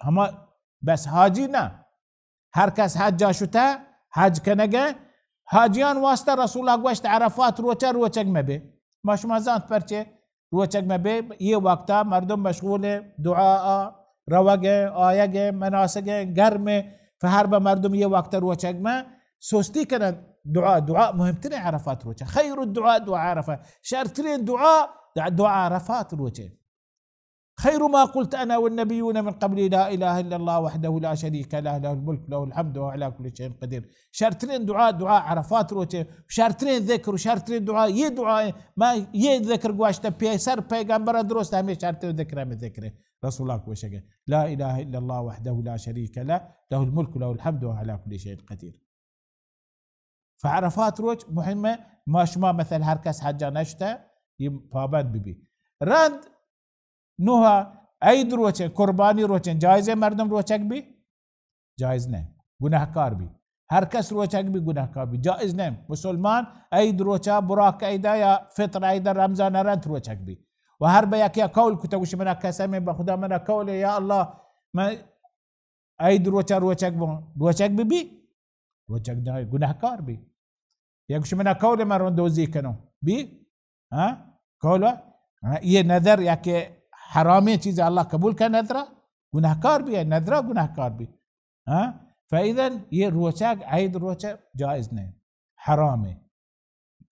ہما بس حاجی نہ، ہر کس حجا شتہ، حج کنگے، حاجیان واسطہ رسول اللہ گوشت عرفات روچا روچگ مبے. ما شما زانت پرچے روچگ مہ بے، یہ وقتا مردم مشغول دعا، روگ، آیگ، مناسک، گرم، فہر بہ مردم یہ وقت روچگ مہ سستی کنن. دعا، دعا مہمترین عرفات روچ. خیر الدعاء دعاء عرفات. شرترین دعا، دعا عرفات روچ. خیر ما قلت انا والنبیون من قبلی لا الہ الا اللہ وحدہ لا شریک لہ، لہ الملک لہ الحمد وهو علی کل شیء قدیر. شرترین دعا، دعا عرفات روچ. شرترین ذکر و شرترین دعا، یہ دعا ہے. ما یہ ذکر گوشتہ، پیسر پیغمبر درست ہمیں شرترین ذکر ہمیں ذکر ہے. رسول اللہ گوشگے، لا الہ الا اللہ وحدہ لا شریک لہ، لہ الملک لہ الحمد وهو علی کل شیء قدیر. فعرفات روچ مہمہ، ما شما مثل ہر کس حجا نشتہ، یہ پابند ببی. رند نوہ عید روچیں، قربانی روچیں، جائزیں مردم روچگ بی؟ جائز نہ، گناہکار بی. ہر کس روچگ بی گناہکار بی، جائز نہ. مسلمان عید روچا، براک عیدا یا فطر عیدا، رمضان رند روچگ بی. و ہر بہ یکیا قول کتہ، گوشی منا قسم بہ خدا، منا قول، یا اللہ، من عید روچا روچگ بوں، روچگ ببی. روچگ دائیں گناہکار بی. یک شمنا قول من رندوزی کنوں. بی؟ ہاں؟ قول؟ ہاں، یہ نظر یا کہ حرامیں چیز اللہ قبول کا نظرہ؟ گناہکار بی ہے، نظرہ گناہکار بی. ہاں؟ فإذن یہ روچگ، عید روچگ جائز نہیں. حرامیں.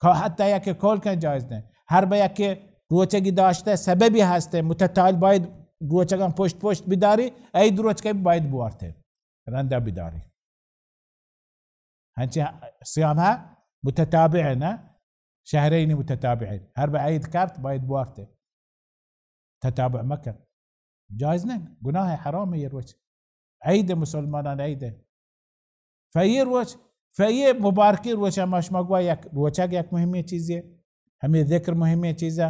کا-، حتی یا کہ قول کا جائز نہیں. ہر بیا کہ روچگی داشتہ سببی ہستے، متتال باید روچگاں پشت پشت بداری، عید روچگی باید بوارتے. رندہ بداری. ہنچیں صیام ہا متتابع ہے نا، شہرین متتابعین. ہر بہ عید کپت باید بوارتے. تتابع مکن. جائز نہیں، گناہ ہے، حرام ہے یہ روچ. عید مسلمانان عید ہے. فیہ روچ، فیہ مبارکیں روچ ہما شما گوا یک روچگ یک مہمیں چیزے. ہمیں ذکر مہمیں چیزے.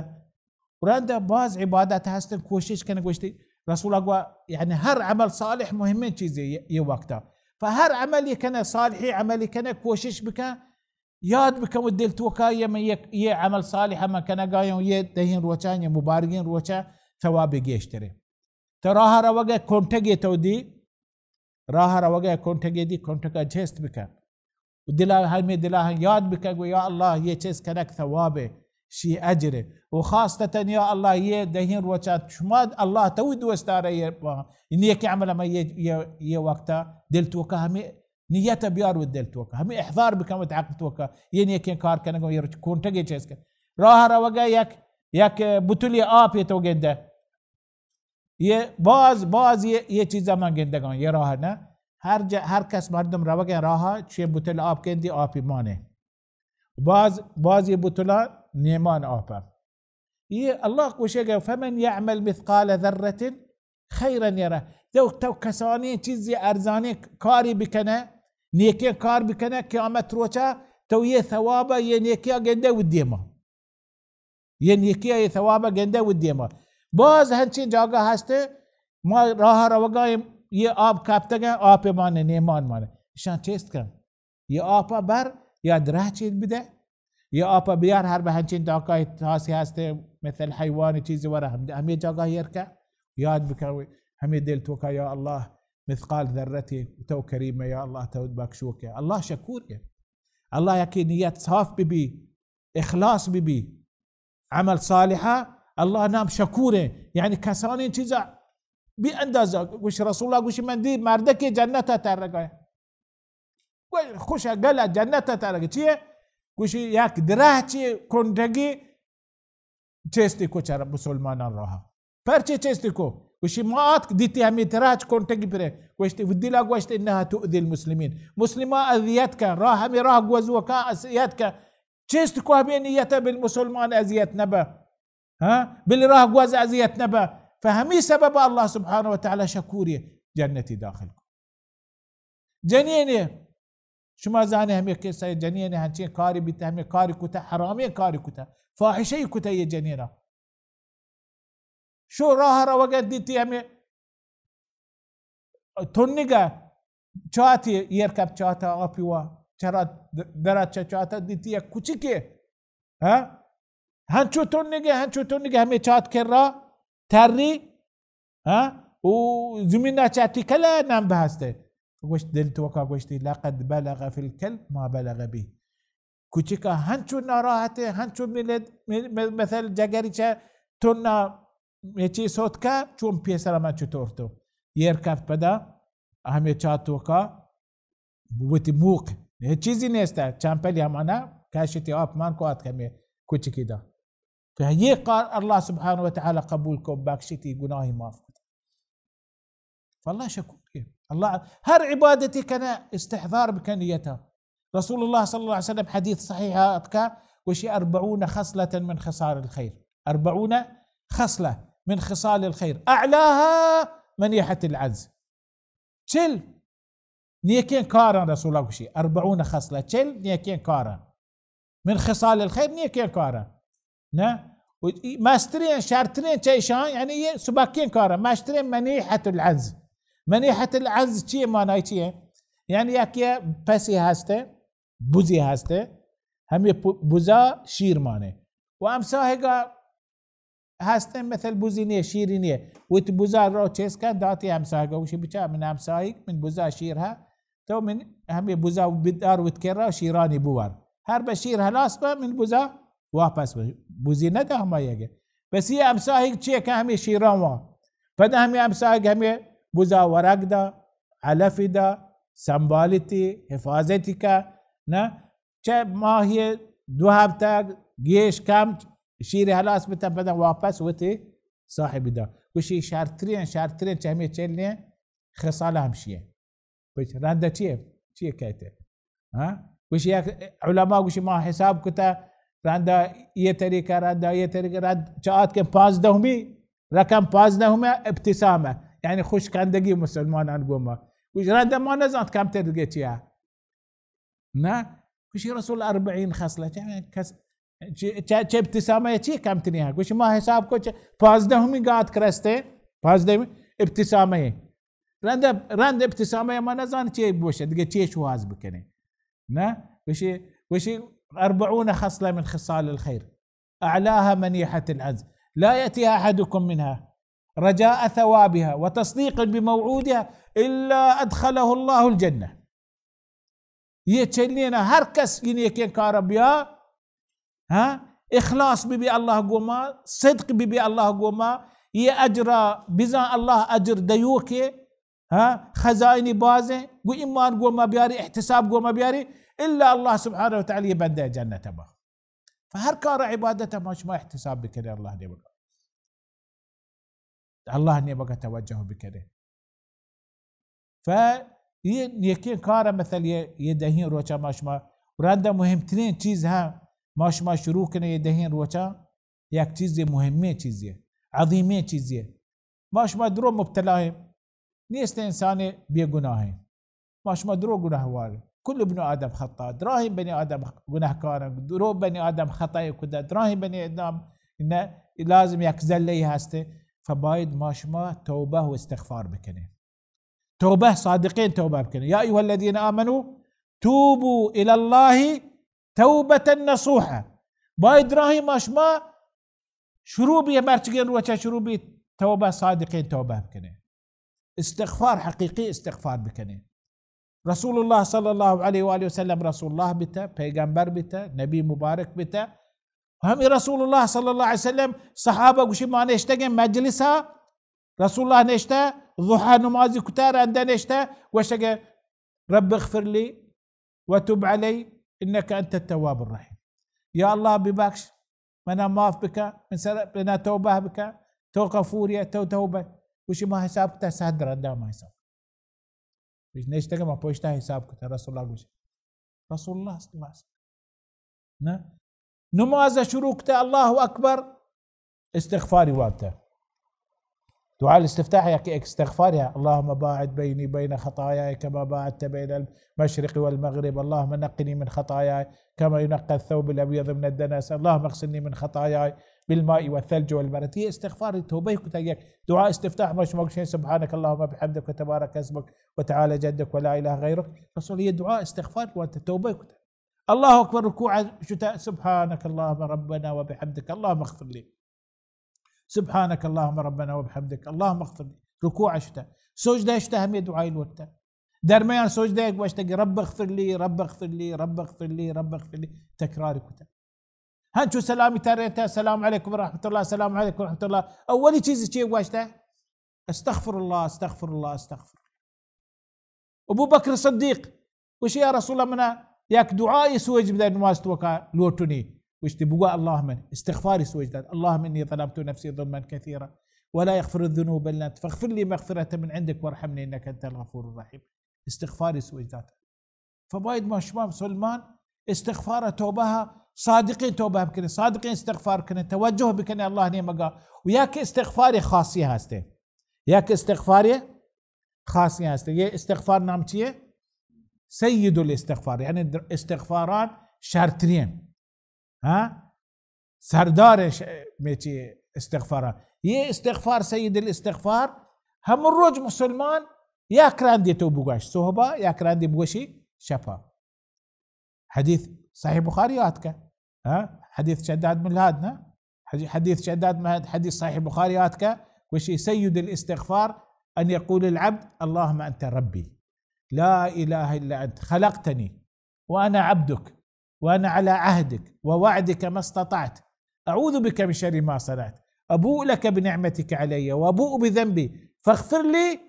رند باز عبادت ہستن، کوشش کن گوشتی رسول گوا، یعنی ہر عمل صالح مہمیں چیزے یہ، یہ وقتا. فہر عمل یہ کنے، صالح عمل یہ کنے، کوشش بکن، یاد بکن و دل توکا یہ من یک، یہ عمل صالح من کنگایوں، یہ دہیں روچاں، یہ مبارگیں روچاں ثواب گیشترے. تو راہ روگے کنٹگے تو دی، راہ روگے کنٹگے دی، کنٹگا جست بکن. و دلا، ہمیں دلا ہم یاد بکن، گو یا اللہ، یہ چیز کنک ثواب ہے، شی اجر ہے. و خاصتاً یا اللہ، یہ دہیں روچا شما اللہ تو دوست دارے، یہ نیک عمل میں یہ، یہ، یہ وقتا دل توکا ہمیں نیت بیار و دل توکا، ہمیں احضار بکن و عقل توکا، یہ نیکیں کار کنگو، یہ کنٹگے چیز کن. راہ روگے یک، یک بوتلی آپ تو گندے. یہ باز، باز یہ، یہ چیزا من گندگاں، یہ راہ نہ. ہر جا، ہر کس مردم روگے راہ، چہ بوتل آپ گندی، آپی مانے. باز، باز یہ بوتلا نیمان آپا. یہ اللہ گوشے گا، فمن یعمل مثقال ذرة خیرا یره. تو، تو کسانی چیزی ارزانی کاری بکنے، نیکیں کار بکنے، قیامت روچا تو یہ ثوابا، یہ نیکیا گندے و دیما. یہ نیکیا، یہ ثوابا گندے و دیما. باز ہنچیں جاگہ ہستے، ما راہ روگا ایں، یہ آپ کپتگیں، آپ مانے، نیمان مانے. اشان چیست کن. یہ آپا بر یا درہ چیز بدے، یہ آپا بیار ہر بہ ہنچین داکا تاسی ہستے، مثل حیوان چیزی ورا ہم، ہمیں جاگہ ایر کا، یاد بکن، ہمیں دل توکا، یا اللہ، مثقال ذرتی تو کریم ہے، یا اللہ تو بخشوک ہے. اللہ شکور ہے. اللہ یکی نیت صاف بی بی، اخلاص بی بی، عمل صالحہ، اللہ نام شکور ہے. یعنی کسانی چیزا بی اندازہ، گوش رسول اللہ گوش من دی مردکی جنت ترگا. گوش خوش گل جنت ترگا. چیئے؟ گوش یک درہ چی کنڈگی چیستی کو چر مسلمانان راہ. پرچے چیستی کو؟ گوشی ما آتک دیتی ہمیں تراچ کنٹگی پرے. گوشتی، و دلا گوشت، انها تؤذی المسلمین. مسلمان اذیت کن، راہ ہمیں راہ گوزو کن اذیت کن. چیست کو ہمیں نیت بل مسلمان اذیت نبا. ہاں؟ بل راہ گوز اذیت نبا. فہمی سبب اللہ سبحانہ و تعالی شکوری جنتی داخل کو. جنینے، شما زانے ہمیں قصہ، جنینے ہنچیں کاری بیتا، ہمیں کاری کتا، حرامیں کاری کتا، فاحشہ کتا یہ جنینا. شو راہ روگا دیتی ہمیں تنگا چاتی ایر کپ، چاتا آپی وا، چرا درا چا چاتا دیتی یک کچکے. ہاں؟ ہنچو تنگے، ہنچو تنگے ہمیں چات کرا تری، ہاں؟ او زمینا چاتی کلا نام بہستے. گوشت دل توکا گوشتی، لقد بلغ فی الکلب ما بلغ بی. کچکا ہنچو ناراحت ہے، ہنچو ملد، م-، م-، مثل جگری چا تنا یہ چی سوت کا، چون پیسر من چطور تو. ایر کپت پدا ہمیں چات توکا وتی موق، ہچ چیزی نیست، چمپلی ہمانا کشتی آپ مان کو آتک ہمیں کچکی دا. تو یہ کار اللہ سبحانہ و تعالی قبول کو، بخشتی، گناہی معاف کو. فاللہ شکور کے. اللہ ہر عبادتی کنا استحضار بکن نیتا. رسول اللہ صلی اللہ علیہ وسلم حدیث صحیح آتکا، گوشی، اربعون خصلة من خصال الخير. اربعون خصلة من خصال الخير. اعلاها منيحة العنز. چل نیکیں کاراں، رسول اللہ گوشی، اربعون خصلة، چل نیکیں کاراں. من خصال الخير، نیکیں کاراں. نہ؟ و ای مستریں، شرتریں چہ اشاں، یعنی یہ سبکیں کاراں. مستریں منیحة العنز. منیحة العنز چی ہے، معنی چی ہے؟ یعنی یک یہ پسی ہستے، بزی ہستے، ہمیں پ-، بزا شیر مانے. و ہمساہگا ہستیں، مثل بزی نیے، شیری نیے. وتی بزا رو چیز کن، داتی ہمساہگا، گوشی، بچا، من ہمساہگ، من بزا شیر ہا، تو من ہمے بزا بدار وت کرا، شیرانی بوار۔ ہر بہ شیر ہلاس بہ، من بزا واپس بہ، بزی نہ دہ ہما یگے۔ بس یہ ہمساہگ چیے کہ ہمے شیران وا۔ پدا ہمے ہمساہگ ہمے بزا ورگ دا، علف دا، سنبالتی، حفاظتی کا، نہ؟ چہ ماہی دو ہفتہ گیش کم شیر ہلاس بتا، پدا واپس وتی صاحب دا۔ گوشی شرترین، شرترین چہ ہمے چلیں خصال ہمشی ہے۔ پچ رندا چیے؟ چیے کہتے؟ ہاں؟ گوشی یک علماء گوشی ما حساب کتا، رندا یہ طریقہ، رندا یہ طریقہ، رند چہ آتکیں پانزدہمی، رقم پانزدہمی ابتسامہ، یعنی خوش کندگی مسلمانان گوما۔ گوش رندا ما نزانت کمتر دگہ چیا۔ نہ؟ گوشی رسول اربعین خصلہ، چہ کس، چہ، چہ، چہ ابتسامہ چی کمتری ہاں؟ گوشی ما حساب کو چہ پانزدہمی گات کرستے، پانزدہمی ابتسامہ۔ رند، رند ابتسامہ ما نزان چی بوشے، دگہ چی شواز بکنے۔ نہ؟ گوشی، گوشی اربعون خصلہ من خصال الخیر، اعلاها منیحة العنز، لا یأتی احدکم منها رجاء ثوابها وتصدیقا بموعودها الا ادخله الله الجنة۔ یہ چلین ہر کس یہ نیکیں کار بیا، ہاں، اخلاص بی بی اللہ گوما، صدق بی بی اللہ گوما، یہ اجرا بزان اللہ اجر دیو کے، ہاں، خزائنی بازیں، گو ایمان گوما بیاری، احتساب گوما بیاری، الا اللہ سبحانہ و تعالی یہ بندہ جنت با۔ فہر کار عبادت ما شما احتساب بکنے اللہ نے بگا۔ اللہ نیمگا توجہ بکنے۔ ف یہ نیکیں کار مثل یہ، یہ دہیں روچا ما شما رندا مہمترین چیز ہاں ما شما شروع کنے یہ دہیں روچا یک چیز مہمیں چیزے، عظیمیں چیزے۔ ما شما درو مبتلا ہیں، نیست انسان بے گناہ ہیں۔ ما شما درو گناہ وار۔ کل ابن آدم خطا، دراہیں بنی آدم گناہ کارن، درو بنی آدم خطا کدا، دراہیں بنی آدم نہ لازم یک زلہ ہستے۔ فباید ما شما توبہ و استغفار بکنے۔ توبہ، صادقین توبہ بکنے۔ یا ایها الذین آمنوا توبوا الی اللہ توبة نصوحا۔ باید دراہیں ما شما شروع بی، مرچگیں روچا شروع بی، توبہ، صادقین توبہ بکنے۔ استغفار، حقیقی استغفار بکنے۔ رسول اللہ صلی اللہ علیہ وآلہ وسلم رسول اللہ بیتا، پیغمبر بیتا، نبی مبارک بیتا۔ ہمیں رسول اللہ صلی اللہ علیہ وسلم صحابہ گوشی ما نشتگیں مجلسا، رسول اللہ نشتہ، ضحی نمازی کتا، رندہ نشتہ، گوشتگیں رب اغفر لی وتب علی انک انت التواب الرحیم۔ یا اللہ ببخش، منا معاف بکا، من سر منا توبہ بکا، تو غفور یا، تو توبہ۔ گوشی ما حساب کتا، صد رندا ما حساب۔ گوش نشتگا ما پشتا حساب کتا، رسول اللہ گوش۔ رسول اللہ صلی اللہ علیہ وسلم۔ نہ؟ نماز شروع کتا، اللہ اکبر، استغفاری وانتا۔ دعاء الاستفتاح یا کہ استغفار یا، اللهم باعد بيني وبين خطاياي كما باعدت بين المشرق والمغرب، اللهم نقني من خطاياي كما ينقى الثوب الأبيض من الدنس، اللهم اغسلني من خطاياي بالماء والثلج والبرد۔ یہ استغفار توبہ کتا، یک دعاء استفتاح ما شما گوشیں، سبحانك اللهم وبحمدك وتبارك اسمك وتعالى جدك ولا إله غيرك۔ رسول یہ دعاء استغفار وانتا، توبہ کتا۔ اللہ اکبر، رکوع شتا، سبحانك اللهم ربنا وبحمدك اللهم اغفر لي۔ سبحانك اللهم ربنا وبحمدك اللهم اغفر لي۔ رکوع شتا، سجدہ شتا، ہمیں دعائی لوٹتا۔ درمیان سجدہ یک گوشتا کہ رب اغفر لي، رب اغفر لي، رب اغفر لي، رب اغفر لي۔ تکرار کتا۔ ہنچو سلامی ترینتا، السلام علیکم ورحمۃ اللہ، السلام علیکم ورحمۃ اللہ۔ اولی چیز چی گوشتا؟ استغفر الله، استغفر الله، استغفر الله۔ ابو بکر صدیق گوشی، یا رسول اللہ، منا یک دعائی سوج بدے، نماز توکا لوٹنی۔ گوشتی، بگو اللہ من استغفاری سوج دات، اللهم إني ظلمت نفسي ظلما كثيرا ولا يغفر الذنوب إلا أنت فاغفر لي مغفرة من عندك وارحمني إنك أنت الغفور الرحيم۔ استغفاری سوج دات۔ فباید ما شما مسلمان استغفار توبہ، صادقین توبہ بکنیں، صادقین استغفار کنیں، توجہ بکنیں اللہ نیمگا۔ و یک استغفار خاصی ہستے، یک استغفار خاصی ہستے۔ یہ استغفار نام چیے؟ سید الاستغفار، یعنی در-، استغفاران شرترین۔ ہاں؟ سردار ش-، میچی استغفارا۔ یہ استغفار سید الاستغفار، ہم روچ مسلمان یک رندی تو بگوش، صحبا یک رندی بگوشی شپا۔ حدیث صحیح بخاری آتکا۔ ہاں؟ حدیث شداد بن الهاد، نا؟ حدی-، حدیث شداد بن الهاد، حدیث صحیح بخاری آتکا۔ گوشی سید الاستغفار أن يقول العبد اللهم أنت ربي۔ لا إله إلا أنت خلقتني وأنا عبدك وأنا على عهدك ووعدك ما استطعت، أعوذ بك من شر ما صنعت، أبوء لك بنعمتك علي وأبوء بذنبي فاغفر لي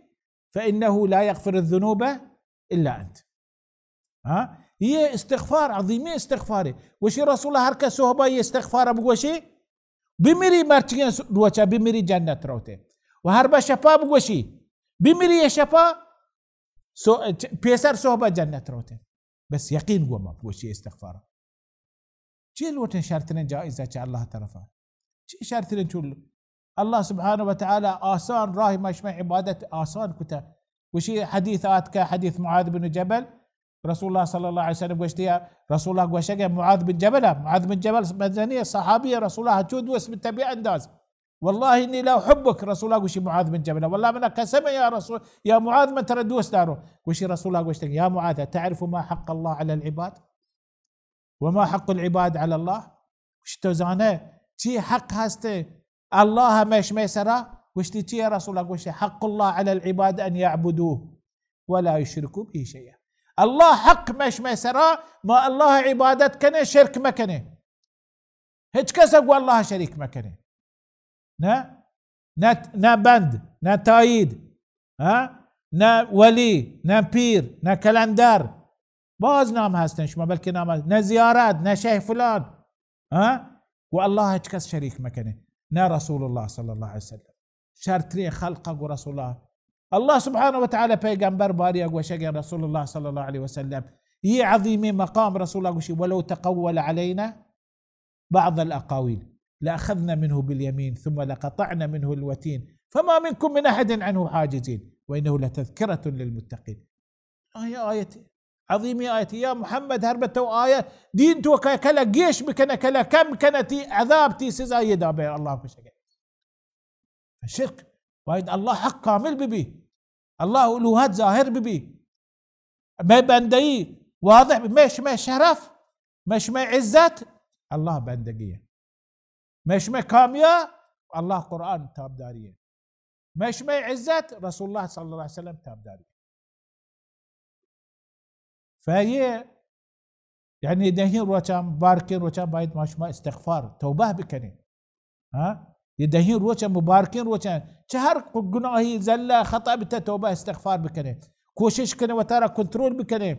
فإنه لا يغفر الذنوب إلا أنت. ها؟ یہ استغفار، عظیمیں استغفارے. گوشی رسول اللہ، ہر کس صحبا یہ استغفار بگوشی، بمری مرچی س-، روچا بمری جنت روتے. و ہر با شپا بگوشی، بمری یہ شپا، سو-، چ-، پیسر صحبا جنت روتے. بس یقین گو ما بگوشی استغفار. چی لوٹیں شرتریں جائزہ چہ اللہ طرفا؟ چی شرتریں چول؟ اللہ سبحانہ و تعالی آسان راہ مشمع عبادت آسان کتا. گوشی حدیث آتکا، حدیث معاذ بن جبل، رسول اللہ صلی اللہ علیہ وسلم گوشتی، رسول اللہ گوشگ معاذ بن جبل، معاذ بن جبل مزنی صحابی، رسول اللہ چو دوست بی طبیعی انداز. والله إني لأحبك، رسول اللہ گوشی معاذ بن جبل، واللہ منا قسم یا رسول، یا معاذ من ترا دوست دارو. گوشی رسول اللہ گوشتی، يا معاذ، تعرف ما حق الله على العباد؟ وما حق العباد على الله؟ گوشت، تو زانے چی حق ہست اللہ مئے شمئے سرا؟ گوشتی، چی یا رسول اللہ؟ گوشتی، حق الله على العباد أن يعبدوه ولا يشركوا به شيئا. اللہ حق مئے شمئے سرا، ما اللہ عبادت کنے، شرک مکنے. ہچ کس گو اللہ شریک مکنے. نہ، نہ، نہ بند، نہ تائید، ہاں؟ نہ ولی، نہ پیر، نہ کلندر. باز نام ہستن شما، بلکہ نام ہست، نہ زیارت، نہ شیخ فلان، ہاں؟ گو اللہ ہچ کس شریک مکنے، نہ رسول اللہ صلی اللہ علیہ وسلم. شرترین خلق گو رسول اللہ. اللہ سبحانہ و تعالی پیغمبر باری گوشگ رسول اللہ صلی اللہ علیہ وسلم. یہ عظیمیں مقام رسول اللہ گوشی، ولو تقول علينا بعض الأقاويل لأخذنا منه باليمين ثم لقطعنا منه الوتين فما منكم من أحد عنه حاجزين وإنه لتذكرة للمتقين. آیت، آیت عظیمی آیت. یا محمد، ہر بتو آیت دین تو کہ کلا گیش بکنہ، کلا کم کنہ، تی عذاب، تی سزا یہ دابے اللہ کو شکے. شرک، باید اللہ حق کامل ببی، اللہ الوہت ظاہر ببی، مئے بندگی واضح ببی، مئے شمئے شرف، مئے شمئے عزت اللہ بندگی ہے، مئے شمئے کامیاب اللہ قرآن تابداری ہے، مئے شمئے عزت رسول اللہ صلی اللہ علیہ وسلم تابداری ہے. فیہ، یعنی دہیں روچاں، مبارکیں روچاں باید ما شما استغفار، توبہ بکنیں. ہاں؟ یہ دہیں روچاں، مبارکیں روچاں، چہ ہر گناہی، زلہ، خطا بیتا، توبہ استغفار بکنیں. کوشش کنیں وتارا کنترول بکنیں.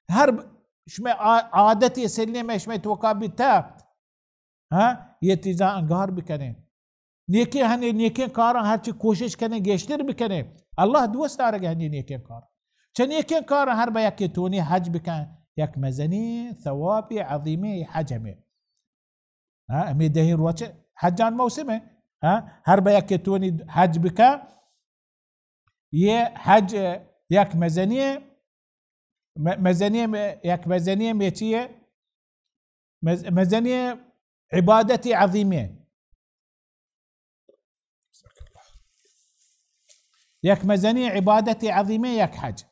ہر ب-، شما عا-، عادتی سلیں میں شما توکا بیتا، ہاں، یہ چیزاں انگار بکنیں. نیکیں، ہنی نیکیں کاراں ہرچی کوشش کنیں گیشتر بکنیں. اللہ دوست دارگ ہنی نیکیں کار. چہ نیکیں کاراں ہر بہ یکے تونی حج بکن، یک مزنی ثواب عظیمی حج ہمیں. ہاں، ہمیں دہیں روچ حجان موسم ہے. ہاں، ہر بہ یکے تونی حج بکن. یہ حج یک مزنی، م-، مزنی، یک مزنی میچی ہے، مز-، مزنی عبادت عظیمی. یک مزنی عبادت عظیمی یک حج.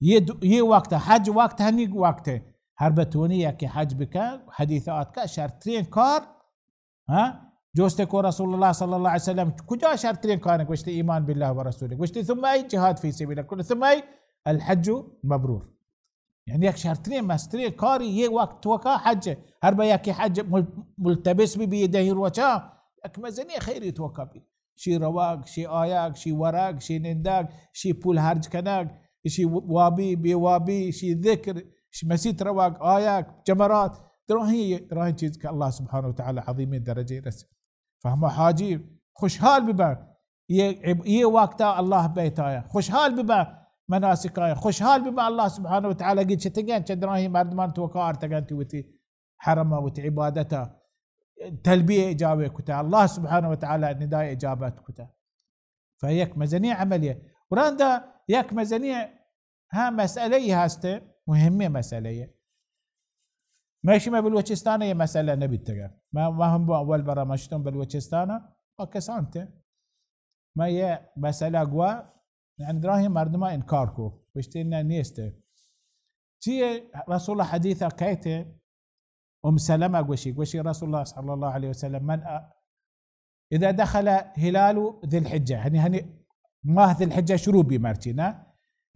یہ دو-، یہ وقت، حج وقت ہنی وقت ہے. ہر بتونی یک حج بکن، حدیث آتکا شرترین کار ہاں؟ جوست کو رسول اللہ صلی اللہ علیہ وسلم کجا شرترین کار گوشتے؟ ایمان باللہ و رسولہ. گوشتے ثم ای جہاد فی سبیل اللہ. ثم ای الحج مبرور. یعنی یک شرترین مسترین کاری یہ وقت توکا حج. ہر بہ یکی حج مل-، ملتبس بی بی دہیں روچا، یک مزنی خیری توکا بی. شی رواگ، شی آیاگ، شی ورگ، شی نندگ، شی پول ہرج کنگ، شی وابی، بے وابی، شی ذکر، شی مسیت رواگ، آیاگ، جمرات، دراہیں، دراہیں چیز کہ اللہ سبحانہ و تعالی عظیمیں درجے رسے. فہما حاجی خوشحال ببا، یہ، یہ وقتا اللہ بیتایا خوشحال ببا، مناسکایا خوشحال ببا. اللہ سبحانہ و تعالی گی چتگیں چہ دراہیں مردمان توکا آرتگن تی وتی حرم وتی عبادتا تلبیہ اجابہ کتا، اللہ سبحانہ و تعالی ندای اجابت کتا. فیک مزنی عملیہ. وراندا یک مزنی ہاں، مسئلہ ای ہست، مہمیں مسئلہ ای. میں شما بلوچستان یہ مسئلہ نہ بیتگا. ما، ما ہم اول برا مشتم بلوچستان، پاکستان تے. ما یہ مسئلہ گوا، یعنی دراہیں مردمہ انکار کو، گوشتے نہ نیست. چی رسول حدیث کہتے، ام سلمہ گوشی، گوشی رسول اللہ صلی اللہ علیہ وسلم، من ا-، اذا دخل هلال ذي الحجة، یعنی، یعنی ماہ ذی الحجہ شروع بی مرچی نا،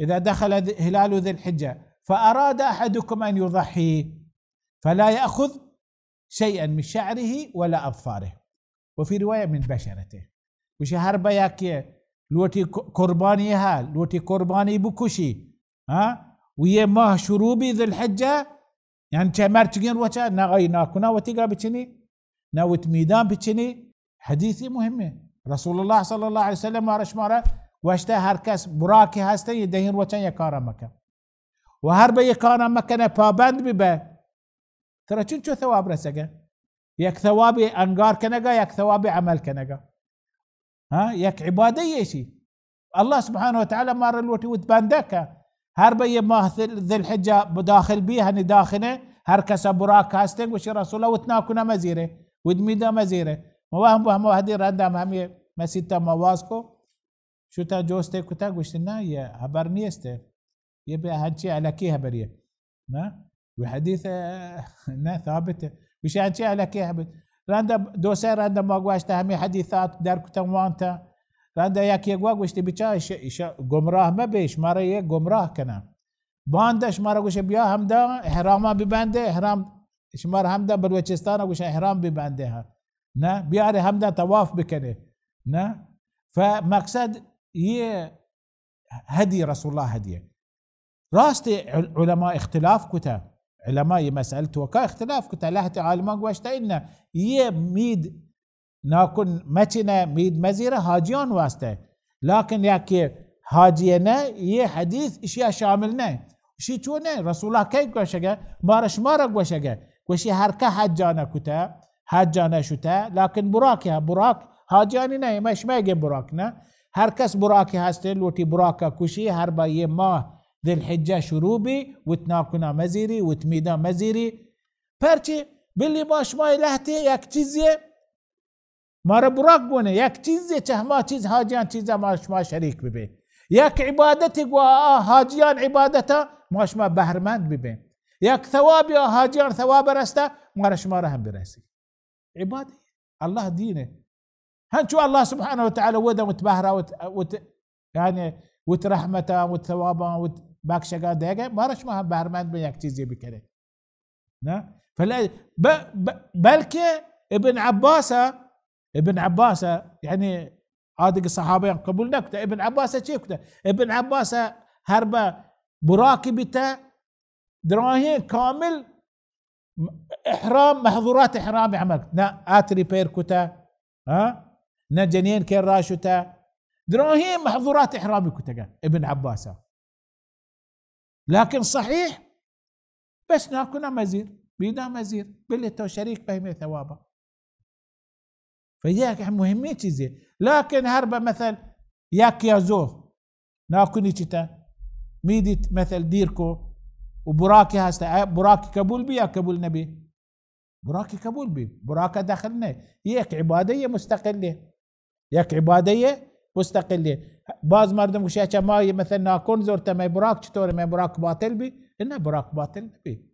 إذا دخل هلال ذي الحجة فأراد أحدكم أن يضحي فلا يأخذ شيئا من شعره ولا أظفاره، وفي رواية من بشرته. گوشی ہر بیا کہ لوٹی ق-، قربانی ہا، لوٹی قربانی بکشی، ہاں؟ و یہ ماہ شروع بی ذی الحجہ، یعنی چہ مرچگین روچا، نہ آئی ناکنا وتیگا بچنی، نہ وت میدان بچنی۔ حدیثی مہمے۔ رسول اللہ صلی اللہ علیہ وسلم مارا شمارا گوشتہ ہر کس براکی ہستے، یہ دہین روچا یہ کارا مکن۔ و ہر بہ یہ کارا مکنہ پابند ببہ، ترا چنچو ثواب رسگہ؟ یک ثواب انگار کنگا، یک ثواب عمل کنگا۔ ہاں، یک عبادت ایشی۔ اللہ سبحانہ و تعالی مارا لوٹی وت بندہ کہ ہر بہ یہ ماہ ذی-، ذی الحجہ بداخل بی، ہنی داخلے، ہر کسا براک ہستے، گوشی رسول اللہ وت ناکنا مزیرے، وت میدا مزیرے۔ ما وہم، وہم وحدی رندم ہمی مسیتا مواز کو، شتا جوستے کتا، گوشتی، نہ، یہ حبر نیستے۔ یہ بہ ہنچی الکی حبریے۔ نہ؟ و حدیث، نہ، ثابت۔ گوشی ہنچی الکی حبر۔ رند دو سے رند ما گوشت ہمی حدیثات در کتا وانتا۔ رند یکی گوا گوشتی، بچا، ایش، ایش گمراہ مبیش، مارا یہ گمراہ کنا۔ باندش مارا گوشے، بیا ہمدا احراما ببندے، احرام، شمار ہمدا بلوچستان گوشے احرام ببندے ہا۔ نہ، بیارے ہمدا طواف بکنے۔ نہ؟ فمقصد یہ ہدی رسول اللہ ہدیے۔ راست عل-، علماء اختلاف کتا، علماء یہ مسئلہ توکا اختلاف کتا، لہتے عالمان گوشتا ان یہ مید ناکن مچنہ، مید مزیرہ حاجیان واسطہ۔ لیکن یا کہ حاجی نہ، یہ حدیث اشیا شامل نہ۔ اشی چون نہ؟ رسول اللہ کئی گوشگہ؟ مارا شمارا گوشگہ۔ گوشی ہر کہ حجانہ کتا، حجانہ شتا، لیکن براک ہے، براک حاجیانی نہ، میں شمے گے براک نہ۔ ہر کس براک ہستے، لوٹی براک کشی، ہر با یہ ماہ ذی الحجہ شروع بی، وت ناکنا مزیری، وت میدا مزیری۔ پرچی؟ بلی ما شما لہتے یک چیزی مارا براک گونے، یک چیزے چہ ہما چیز حاجیان چیزا ما شما شریک ببے۔ یک عبادتے گوا آ حاجیان عبادتا ما شما بہرمند ببے۔ یک ثوابے آ حاجیان ثواب رستا، مارا شما را ہم برسی۔ عبادت اللہ دینے۔ ہنچو اللہ سبحانہ و تعالی ودا وت بہرا وت، وت، یعنی وت رحمتا، وت ثوابا، وت بخشگا دیگے، مارا شما ہم بہرمند بے یک چیزے بکنے۔ نہ؟ فلا-، ب-، ب-، بلکہ ابن عباس، ابن عباس، یعنی آدگہ صحابہ قبول نہ کتا۔ ابن عباس چی کتا؟ ابن عباس ہر با براک بیتا، دراہیں کامل احرام، محظورات احرام عمل کتا۔ نہ عطری پیر کتا، ہاں؟ نہ جنین کے راشتا۔ دراہیں محظورات احرام کتگا ابن عباس۔ لیکن صحیح، بس ناکنا مزیر، بیدا مزیر، بلے تو شریک بہ ہمے ثوابا۔ فیہ یک مہمیں چیزے۔ لیکن ہر بہ مثل یک یا زو ناکنی چتا، میدی مثل دیر کو، و براکی ہستا، اے براکی قبول بی یا قبول نبی؟ براکی قبول بی، براکا دخل نہ۔ یہ یک عبادہ مستقل ہے۔ یک عبادہ مستقل ہے۔ بعض مردم گوشی، اچھا، ما یہ مثلا ناکن زورتا، میں براک چطور ہے؟ میں براک باطل بی؟ نہ، براک باطل نبی۔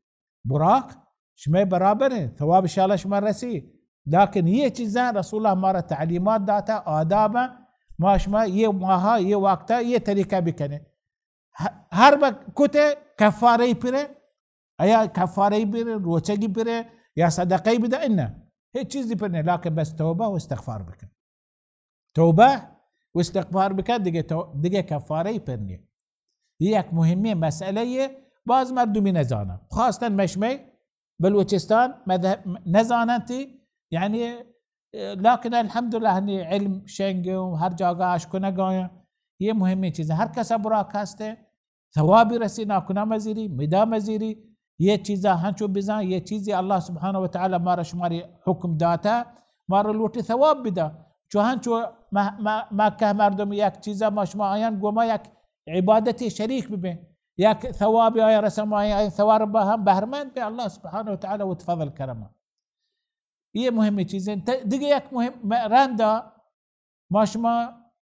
براک شمئے برابر ہیں، ثواب انشاءاللہ شما رسی۔ لیکن یہ چیزاں رسول اللہ ہمارا تعلیمات داتا، آداب ہیں۔ ما شما یہ ماہا، یہ وقتا، یہ طریقہ بکنے۔ ہ-، ہر وقت کتے کفارہ پرے، آیا کفارہ برے، روچگی برے، یا صدقہ بدا، انہ۔ ہیچ چیزی پر نہیں، لیکن بس توبہ و استغفار بکن۔ توبہ و استغفار بکن، دیگہ تو-، دیگہ کفارہ پر نہیں۔ یہ یک مہمیں مسئلہ یہ، بعض مردمی نزانا۔ خاصتاً مشمع بلوچستان مذہب نزاننتی، یعنی، لیکن الحمدللہ ہنی علم شنگ و ہر جاگہ اش کنگایا۔ یہ مہمیں چیز ہے۔ ہر کسا براک ہستے، ثوابی رسی، ناکنا مزیری، مدا مزیری، یہ چیزا ہنچو بزان، یہ چیزی اللہ سبحانہ و تعالی مارا شماری حکم داتا، مارا لوٹی ثواب بدا۔ چو ہنچو مہ-، مہ-، مکہ مردم یک چیزا ما شما آیان گوما یک عبادتی شریک ببیں، یک ثواب آیا رسم آیا، آیا ثواب ہم بہرمند بے اللہ سبحانہ و تعالی وت فضل کرما۔ یہ مہمیں چیزیں۔ ت-، دیگه یک مہم م-، رندا ما شما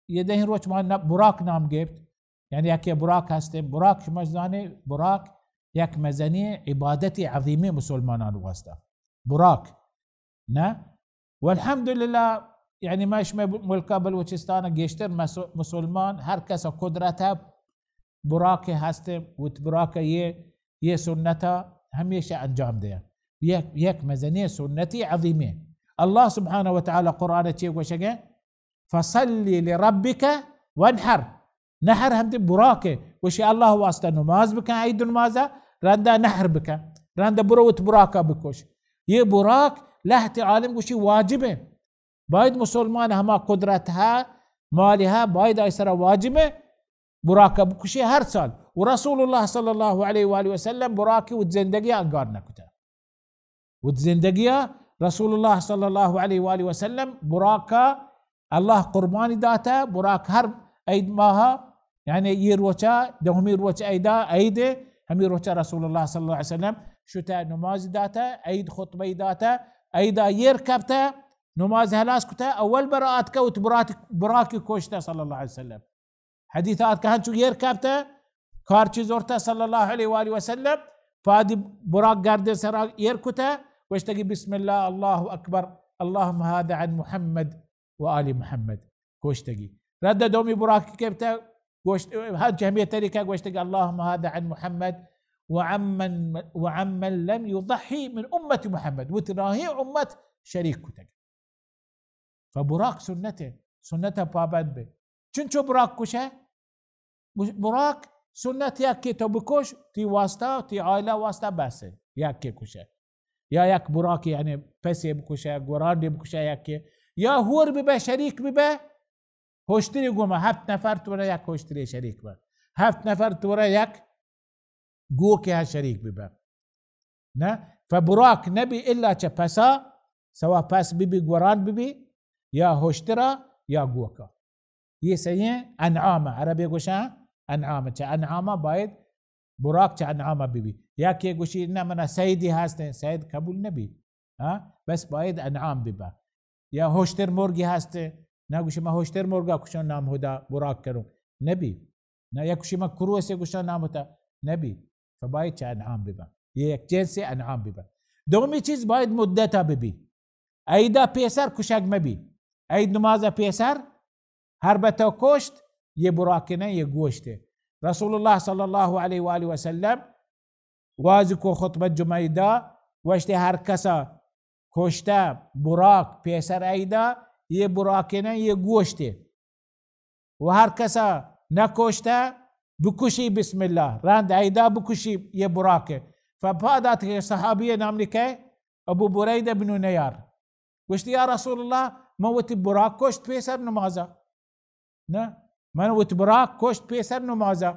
یہ دہیں روچ ما ن-، براک نام گپت، یعنی یکی براک ہستیں، براک شما زانے، براک یک مزنی عبادت عظیمی مسلمانان واسطہ۔ براک، نہ؟ والحمدللہ، یعنی ما شما ب-، ملکا بلوچستان گیشتر مس-، مسلمان، ہر کس قدرت ہے، براک ہست، وت براک یہ، یہ سنتا ہمیشہ انجام دے۔ یک، یک مزنیں سنتی عظیمیں۔ اللہ سبحانہ و تعالی قرآن چے گوشگے؟ فصل لربک وانحر۔ نحر ہم دی براکے۔ گوشی اللہ واسطہ نماز بکن، عید نمازا، رندا نحر بکن۔ رندا برو وت براکا بکش۔ یہ براک لہت عالم گوشی واجب ہے۔ باید مسلمان ہما قدرت ہا، مال ہا، باید آئی سرا واجب ہے براکا بکشی ہر سال۔ و رسول اللہ صلی اللہ علیہ وآلہ وسلم براکی وت زندگی انگار نکتا۔ وت زندگیا رسول اللہ صلی اللہ علیہ وآلہ وسلم براکا اللہ قربانی داتا، براک ہر عید ماہا، یعنی یہ روچا، دومی روچ عیدا، عید، ہمی روچا رسول اللہ صلی اللہ علیہ وسلم شتا نماز داتا، عید خطبہ داتا، عیدا یر کپتا، نماز ہلاس کتا، اول برا آتکا وت برات-، براکی کشتا صلی اللہ علیہ وسلم۔ حدیث آتکا ہنچو یر کپتا، کارچی زورتا صلی اللہ علیہ وآلہ وسلم، پادی براک گردن سرا یر کتا، گوشتگی بسم اللہ، اللہ اکبر، اللهم هذا عن محمد و آل محمد۔ گوشتگی رد دومی براک کپتا، گوشت، ہنچ ہمیں طریقہ گوشتگی اللهم هذا عن محمد وعمن، وعمن لم يضحي من امت محمد، وت راہی امت شریک کتگ۔ فبراک سنت ہے، سنت پابند بے۔ چنچو براک کشے؟ براک سنت یک کہ تو بکش، تی واسطہ، تی عائلہ واسطہ بس ہے، یک کہ کشے۔ یا یک براک یعنی پسے بکشے، گورانڈے بکشے یک کہ، یا ہور ببے، شریک ببے، ہوشتری گوما، ہفت نفر تورا یک ہوشتری شریک بے۔ ہفت نفر تورا یک گوکے ہا شریک ببہ۔ نہ، فبراک نبی الا چہ پسا، سوا پس ببی، گوران ببی، یا ہوشترا، یا گوکا۔ یہ سئیں انعام، عربی گوشاں انعام، چہ انعام باید براک چہ انعام ببی۔ یا کہ گوشی نہ منا سیدی ہستیں، سید قبول نبی۔ ہاں، بس باید انعام ببہ۔ یا ہوشتر مرگی ہستیں، نہ گوشی ما ہوشتر مرگا کشاں نام ہدا براک کروں، نبی۔ نہ یک گوشی ما کروسے گوشاں نام ہدا، نبی۔ فباید چہ انعام ببہ۔ یہ یک جنس انعام ببہ۔ دومی چیز باید مدتا ببی۔ عیدا پیسر کشگ مبی۔ عید نمازا پیسر ہر بہ تو کشت، یہ براکے نہ، یہ گوشتے۔ رسول اللہ صلی اللہ علیہ وآلہ وسلم واز کو خطبہ جمعہ دا، گوشتے ہر کسا کشتہ براک پیسر عیدا، یہ براکے نہ، یہ گوشتے۔ و ہر کسا نکشتہ بکشی بسم اللہ، رند عیدا بکشی یہ براکے۔ فپادات کہ صحابی نام لکھے ابو بریدہ بن نیار۔ گوشتی، یا رسول اللہ، من وتی براک کشت پیسر نمازا۔ نہ، من وتی براک کشت پیسر نمازا۔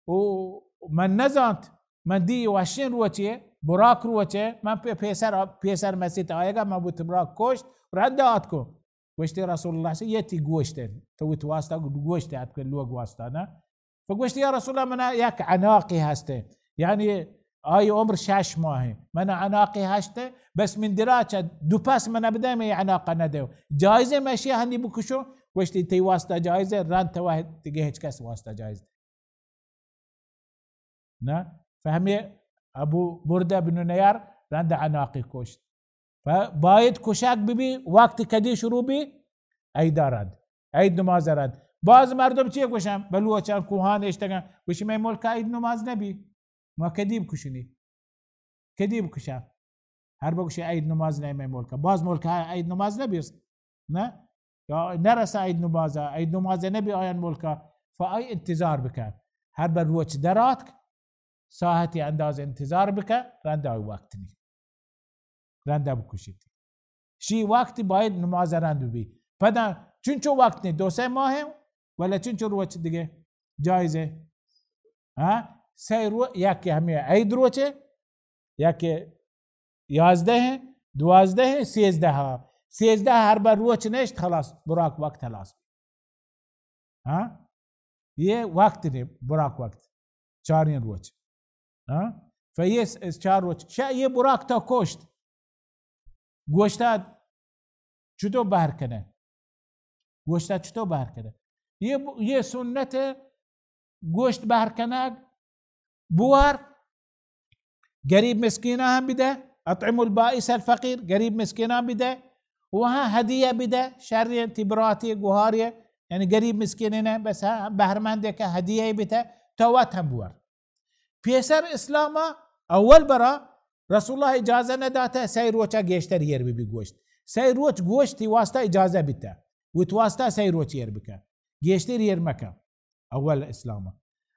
او من نزانت، من دی وشین روچے، براک روچے، من پہ پیسر، پیسر مسیت آیگا، من وتی براک کشت، رند آتکو۔ گوشتی، رسول اللہ سے، یہ تی گوشت ہے، تو وتی واسطہ گوشت ہے، اتکو لوگ واسطہ نہ۔ فگوشت، یا رسول اللہ، منا یک عناقی ہستے، یعنی آئی عمر شش ماہ ہے، منا عناقی ہستے، بس من دراچا دو پس منا بدے، میں عناقہ نہ دے۔ جائزے میں اشی ہنی بکشو؟ گوشتی، تی واسطہ جائزے، رند تو واحد دیگه ہچ کس واسطہ جائز نہ۔ فہمی ابو بردہ بن نیار رند عناقی کشت۔ ف-، باید کشگ ببی، وقت کدی شروع بی؟ عید رند، عید نماز رند۔ باز مردم چی گوشن؟ بلوچان کوہان اشتگن، گوشی، میں ملک عید نماز نبی، ما کدی بکشنی؟ کدی بکشا؟ ہر بگوشی عید نماز نہ میں ملک۔ باز ملک عید نماز نبی، نہ؟ یا نرسا عید نماز، عید نماز نبی آیان ملک، فآئی انتظار بکن۔ ہر بر روچ دراتک، ساعتی انداز انتظار بکن، رند آئی وقت نی۔ رند بکشیت۔ شی وقت باید نماز رند بی۔ پدا چنچو وقت نی، دو سہ ماہ ہے، ولا چنچو روچ دیگه جائز ہے؟ ہاں؟ سہ رو-، یک ہمیں عید روچے، یک یازدہ ہیں، دوازدہ ہیں، سیزدہ ہا۔ سیزدہ ہر بر روچ نشت، خلاص، براک وقت خلاص۔ ہاں؟ یہ وقت نے، براک وقت۔ چاریں روچ۔ ہاں؟ فیس اس چار روچ۔ شا یہ براک تا کشت۔ گوشتا چطور بہر کنه؟ گوشتا چطور بہر کنه؟ یہ، یہ سنت گوشت بہر کنگ، بوار، گریب مسکیناں ہم بدہ، اطعم البائس الفقیر، گریب مسکیناں بدہ، وہاں ہدیہ بدہ، شرین تی براتی گوہاری، یعنی گریب مسکینین، بس ہاں، بہرمندے کہ ہدیہ بدہ، تو وت ہم بور۔ پیسر اسلام ءَ اول برا رسول اللہ اجازہ نہ داتہ سئے روچا گیشتر ایر بہ بی گوشت۔ سئے روچ گوشتی واسطہ اجازہ بیتہ۔ وت واسطہ سئے روچ ایر بکہ۔ گیشتر ایر مکہ۔ اول اسلام ءَ۔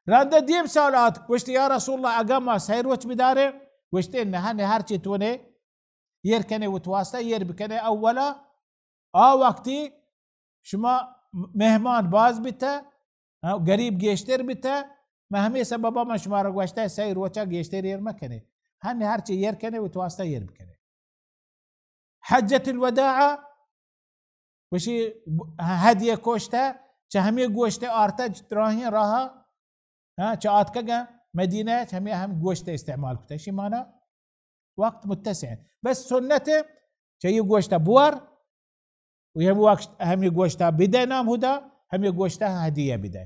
رند دیم سال آت، گوشت، یا رسول اللہ، اگاں ما سئے روچ بداریں؟ گوشت، نہ، نہ، ہر چی تو نے ایر کنے، وت واسطہ ایر بکنے۔ اولا آ وقتی شما مہمان باز بیتہ، ہاں، گریب گیشتر بیتہ، من ہمے سببا من شما را گوشتہ، سئے روچا گیشتر ایر مکنے۔ ہن ہر چی ایر کنے، وت واسطہ ایر بکنے۔ حجۃ الوداع، گوشی، ہدیہ کشتہ، چہ ہمے گوشت آرتہ، چہ دراہیں راہا، ہاں، چہ آتکگا مدینہ، چہ ہمے ہم گوشت استعمال کتہ۔ اشی مانا وقت متسع۔ بس سنت چہ یہ گوشتہ بور، و ہم وقت ہمے گوشتہ بدے نام ہدا، ہمے گوشتہ ہدیہ بدے۔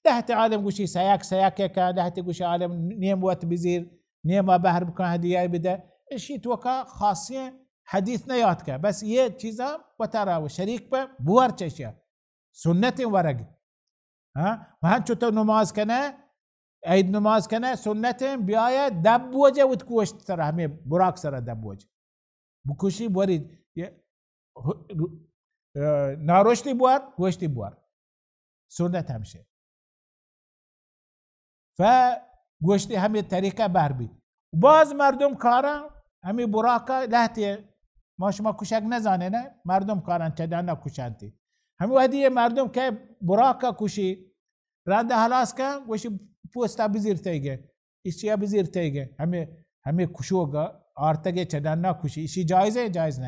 لہتے عالم گوشی سیاک سیاک کا، لہتے گوشی عالم نیم وت بزیر، نیما بہر بکن ہدیہ بدے۔ اشی توکا خاصیں حدیث نیاتکہ، بس یہ چیزا وتارا و شریک پہ بور چشیا۔ سنت ورگ۔ ہاں؟ و ہنچو تو نماز کنے، عید نماز کنے، سنت بیایہ دہ بوجہ وت گوشت سر، ہمے براک سر دہ بوجہ بکشی بوری، یہ، ناروشتی بوار، گوشتی بوار۔ سنت ہمشے۔ ف گوشتی ہمے طریقہ بہر بی۔ باز مردم کارن ہمے براکا لہتے، ما شما کشگ نزانے نہ، مردم کارن چہ ڈنا کشنتی۔ ہمے وہدی یہ مردم کہ براکا کشی، رند ہلاس کن، گوشی پوستا بزیر تیگے، اشیا بزیر تیگے۔ ہمے، ہمے کشوگا آرتگے چہ ڈنا کشی، اشی جائزے؟ جائز نہ۔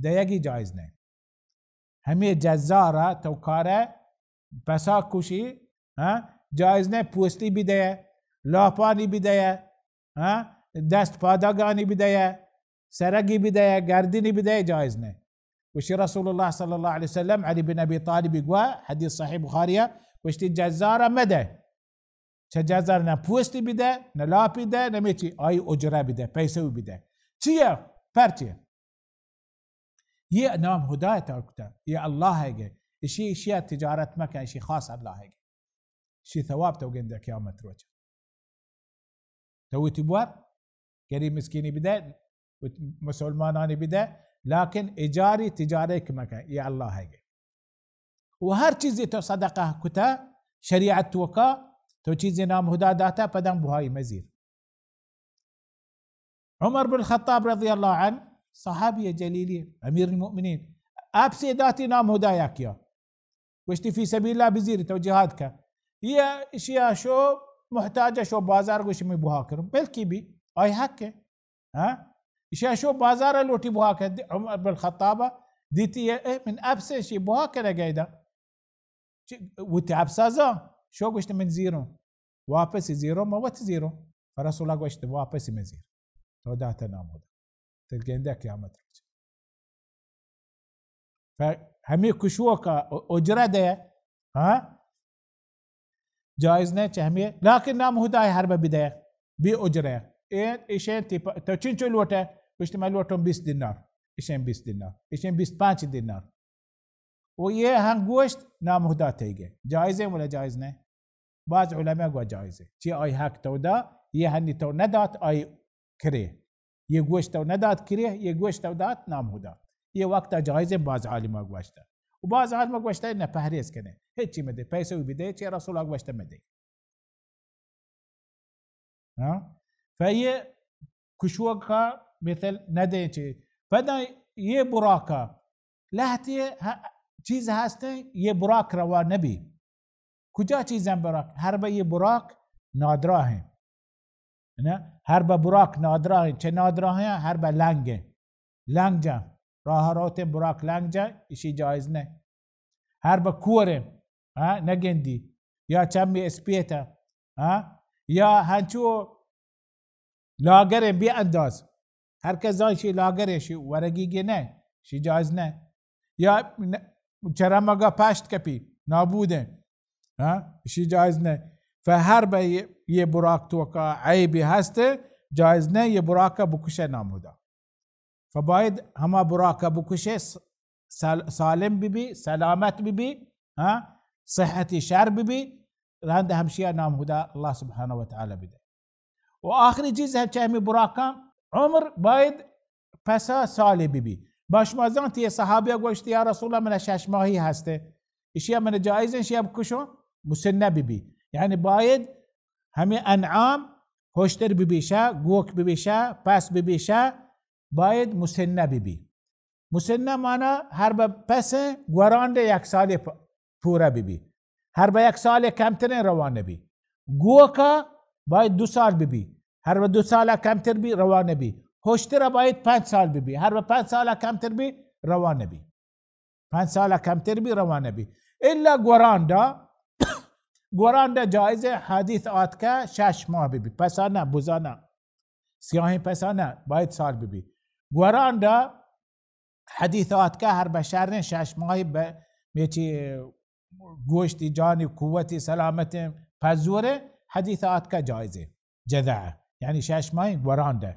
دئیگی جائز نہ۔ ہمے جزارا تو کارے پسا کشی، ہاں، جائز نہ، پوستی بدئے، لاپانی بدئے، ہاں، دست پادگانی بدئے، سرگی بدئے، گردنی بدئے، جائز نہ۔ گوشی رسول اللہ صلی اللہ علیہ وسلم، علی بن ابی طالب گوا، حدیث صحیح بخاری، گوشتی جزارا مدئے۔ چہ جزر نہ پوستی بدئے، نہ لاپی دئے، نہ میچی، آئی اجرہ بدئے، پیسہ بدئے۔ چیہ؟ پرچیہ؟ یہ نام ہدایت کتا، یہ اللہ ہے گے۔ اشی، اشی تجارت مکن، اشی خاص اللہ ہے گے۔ اشی ثواب تو گندے قیامت روچ۔ تو وتی بور، گریب مسکینی بدے، وت-، مسلمانانی بدے، لیکن اجاری تجارت مکن، یہ اللہ ہے گے۔ و ہر چیزی تو صدقہ کتا، شریعت توکا، تو چیزی نام ہدا داتا، پداں بہائی مزیر۔ عمر بن الخطاب رضی اللہ عنہ، صحابی جلیلی، امیر المؤمنین، اپسے داتی نام ہدا یکیا۔ گوشتی فی سبیل اللہ بزیر تو جہاد کا۔ یہ اشیا شو محتاج شو بازار گوشی میں بہا کروں۔ بلکی بھی آئی حق ہے۔ ہاں؟ اشیا شو بازار لوٹی بہا کر۔ عمر بن الخطاب دیتی ہے، اے من اپسے شی بہا کرے گئے دا۔ چی، وتی اپسا زان، شو گوشت من زیروں۔ واپس زیروں، ما وت زیروں۔ فرسول اللہ گوشت واپس میں زیر۔ تو داتا نام ہدا۔ تو گندے قیامت روچ۔ ف-، ہمے کشوکا ا-، اجرہ دے، ہاں؟ جائز نہ چہ ہمے، لیکن نام ہدائے ہر بہ بدے، بے اجرہ۔ اے، ایشیں تی پ-، تو چنچو لوٹے؟ گوشت من لوٹوں بیست دینار۔ ایشیں بیست دینار۔ ایشیں بیست پنچ دینار۔ و یہ ہم گوشت نام ہدا تئی گے۔ جائز ہے ولا جائز نہ؟ بعض علماء گوا جائز ہے۔ چی آئی حق تو دا، یہ ہنی تو نہ دات، آئی کرے۔ یہ گوشت تو نہ دات کرے، یہ گوشت تو دات نام ہدا۔ یہ وقت جائز ہے، بعض عالماء گوشتا۔ و بعض عالماء گوشتا نہ، پہریز کنے۔ ہیچی مدے، پیسے بھی دے، چی رسول اللہ گوشتا مدے۔ ہاں؟ فہ یہ کشوکا مثل نہ دے چی۔ پدا یہ براکا لہتے ہ-، چیز ہستیں، یہ براک روا نبی۔ کجا چیزیں براک؟ ہر بہ یہ براک نادراہ ہیں۔ نا؟ ہر بہ براک نادراہ ہیں۔ چہ نادراہ ہیں؟ ہر بہ لنگ ہیں۔ لنگ جا۔ راہ روتیں براک لنگ جا، اشی جائز نہ۔ ہر بہ کور ہیں۔ ہاں؟ نگندی۔ یا چمی اسپیتا۔ ہاں؟ یا ہنچو لاگریں بے انداز۔ ہر کس زان شی لاگریں، شی ورگی گے نہ، شی جائز نہ۔ یا ن-، چرمگا پشت کپی، نابودیں۔ ہاں؟ شی جائز نہ۔ فہر بہ یہ، یہ براک توکا عیبی ہست، جائز نہ، یہ براکا بکشے نام ہدا۔ فباید ہما براکا بکشے س-، سال-، سالم be be, Salamat be be, ہاں؟ صحتی شر بی بی، رند ہمشیا نام ہدا اللہ سبحانہ و تعالی بدے۔ و آخری چیز ہم چہ ہمیں براکاں، عمر باید پسا سالے ببی۔ با شما زانت یہ صحابیہ گوشت، یا رسول اللہ، من شش ماہی ہستے، اشیا من جائز ہیں، اشیا بکشوں؟ مسنہ ببی۔ یعنی باید ہمیں انعام ہوشتر ببی شا، گوک ببی شا، پس ببی شا، باید مسنہ ببی۔ مسنہ مانا ہر بہ پس گورانڈ یک سال پ-، پورا ببی۔ ہر بہ یک سال کمتریں روان بی۔ گوکا باید دو سال ببی۔ ہر بہ دو سال کمتر بی روان بی۔ ہوشترا باید پنچ سال ببی۔ ہر بہ پنچ سال کمتر بی روان بی۔ پنچ سال کمتر بی روان بی۔ الا گورانڈا، گورانڈا جائز ہے، حدیث آتکا شش ماہ ببی۔ پسا نہ، بزانا۔ سیاہیں پسا نہ، باید سال ببی۔ گورانڈا حدیث آتکا ہر بہ شریں شش ماہی بہ میچی گوشتی جانی قوتی سلامتیں پزورے حدیث آتکا جائزے۔ جذع، یعنی شش ماہی گورانڈا۔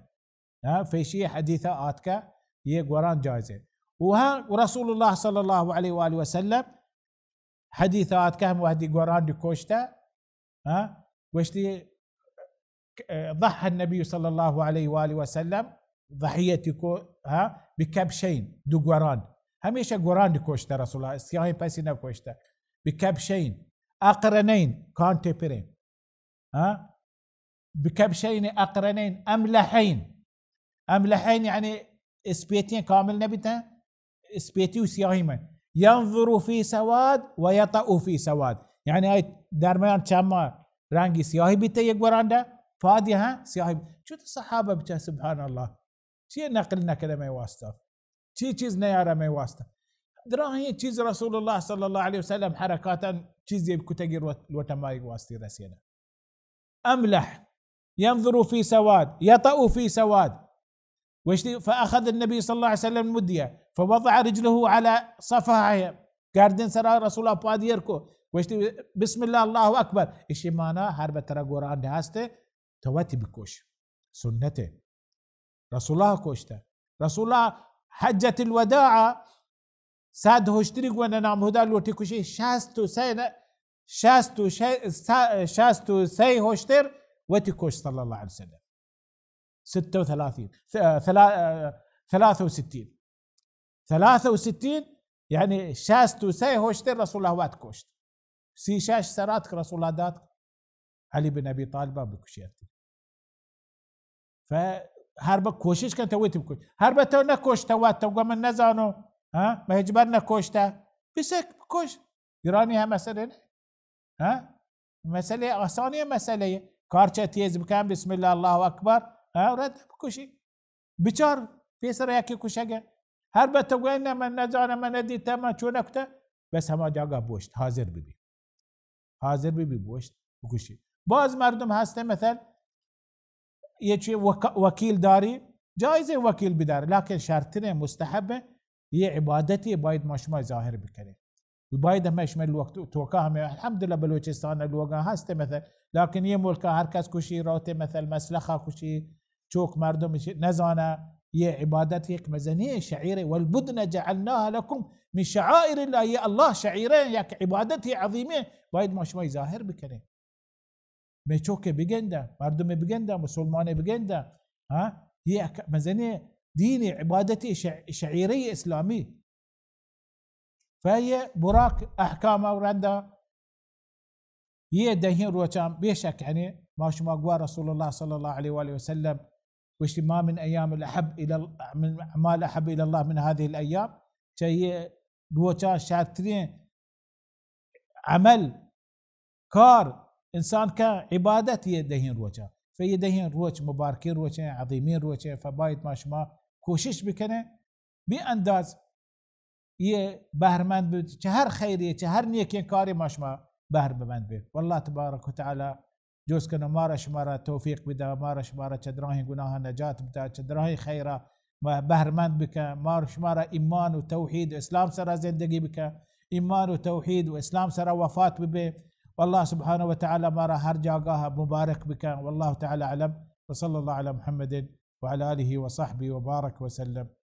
ہاں، فیشی حدیث آتکا یہ گوران جائزے۔ و ہاں رسول اللہ صلی اللہ علیہ وآلہ وسلم حدیث آتکا ہم وحدی گورانڈی کوشتا، ہاں، گوشتی، ضحى النبي صلى الله عليه وآله وسلم ضحيتی کو، ہاں، بکبشین، دو گوران۔ ہمیشہ گوران دی کوشتہ رسول اللہ، سیاہیں پسی نہ کوشتہ۔ بکبشین اقرنین، کانٹے پریں۔ ہاں؟ بکبشین اقرنین املحین۔ املحین یعنی اسپیتیں کامل نہ بیتاں، اسپیتی و سیاہی من۔ ينظر في سواد ويطأ في سواد۔ یعنی آئی درمیان چما رنگی سیاہی بیتے، یک گورانڈا پادی ہاں سیاہی۔ چو تو صحابہ بچا، سبحان اللہ، چی نقل نہ کرے میں واسطہ، چی چیز نیارہ میں واسطہ۔ دراہیں چیز رسول اللہ صلی اللہ علیہ وسلم حرکاتاً چیزے کتگی لوٹا مائی واسطے رسینا۔ املح، ينظر في سواد، يطأ في سواد۔ گوشتی، فأخذ النبي صلى الله عليه وسلم المدية، فوضع رجله على صفحها۔ گردن سرا رسول اللہ پاد ایر کو۔ گوشتی، بسم اللہ، اللہ اکبر۔ اشی مانا ہر بہ ترا گورانڈ ہستے، تو وتی بکش۔ سنتے۔ رسول اللہ کشتہ۔ رسول اللہ حجۃ الوداع صد ہشتری گون نام ہدا لوٹی کشی، شست و سئے نہ، شست و شئے، سا-، شست و سئے ہشتر وتی کش صلی اللہ علیہ وسلم۔ ستہ و ثلاثین، ث-، ثلا-، ثلاثہ و ستین۔ ثلاثہ و ستین، یعنی شست و سئے ہشتر رسول اللہ وت کشت۔ سی شش سرات کہ رسول اللہ دات علی بن ابی طالبہ بکشیت۔ ف-، ہر بہ کوشش کن تو وتی بکش۔ ہر بہ تو نہ کشتہ وت، تو گو من نزانو، ہاں؟ من ہچبر نہ کشتہ۔ بسک بکش۔ گرانی ہم مسئلہ نہ۔ ہاں؟ مسئلہ آسانی مسئلہ ہے۔ کارچہ تیز بکن، بسم اللہ، اللہ اکبر، ہاں؟ رد بکشی۔ بچار، پیسر یکی کشگ ء۔ ہر بہ تو گوئے نہ من نزانم، من ندیتم، من چون نکتہ، بس ہما جاگہ بوشت، حاضر ببی۔ حاضر ببی بوشت، بکشی۔ باز مردم ہستے مثل، یہ چی وک-، وکیل داری، جائز ہے وکیل بدار، لیکن شرطیں مستحب ہے، یہ عبادتی باید ما شما ظاہر بکنیں۔ و باید ہمے شمئے لوگ تو-، توکا ہمے الحمدللہ بلوچستان لوگاں ہستے مثل، لیکن یہ ملکا ہر کس کشی روتے مثل مسلخا کشی، چوک مردم نزانا، یہ عبادت یک مزنی شعیرے، والبدن جعلناها لكم من شعائر الله، یہ اللہ شعیرے، یک عبادت عظیمے، باید ما شما ظاہر بکنیں۔ مئے چوکے بگندہ، مردمے بگندہ، مسلمانے بگندہ، ہاں؟ یہ یک مزنی دین عبادت ش-، شعیرے اسلامی۔ فہ یہ براک احکام و رندا، یہ دہیں روچاں بے شک یعنی ما شما گوا رسول اللہ صلی اللہ علیہ وآلہ وسلم گوشتی، ما من ایام الاحب الی ال-، من اعمال احب الی اللہ من هذه الایام، چہ یہ روچاں شرترین عمل، کار، انسان کا عبادت یہ دہیں روچاں۔ فہ یہ دہیں روچ مبارکیں روچیں، عظیمیں روچیں، فباید ما شما کوشش بکنیں، بے انداز یہ بہرمند بہ، چہ ہر خیری، چہ ہر نیکیں کارے ما شما بہر بمند بہ۔ واللہ تبارک و تعالی جوز کنو مارا شمارا توفیق بدا، مارا شمارا چہ دراہیں گناہاں نجات بدا، چہ دراہیں خیرا ما بہرمند بکن، مارا شمارا ایمان و توحید و اسلام سرا زندگی بکن، ایمان و توحید و اسلام سرا وفات ببے۔ واللہ سبحانہ و تعالی مارا ہر جاگاہ مبارک بکن۔ واللہ تعالی اعلم، وصلی اللہ علی محمد وعلى آله وصحبه وبارك وسلم۔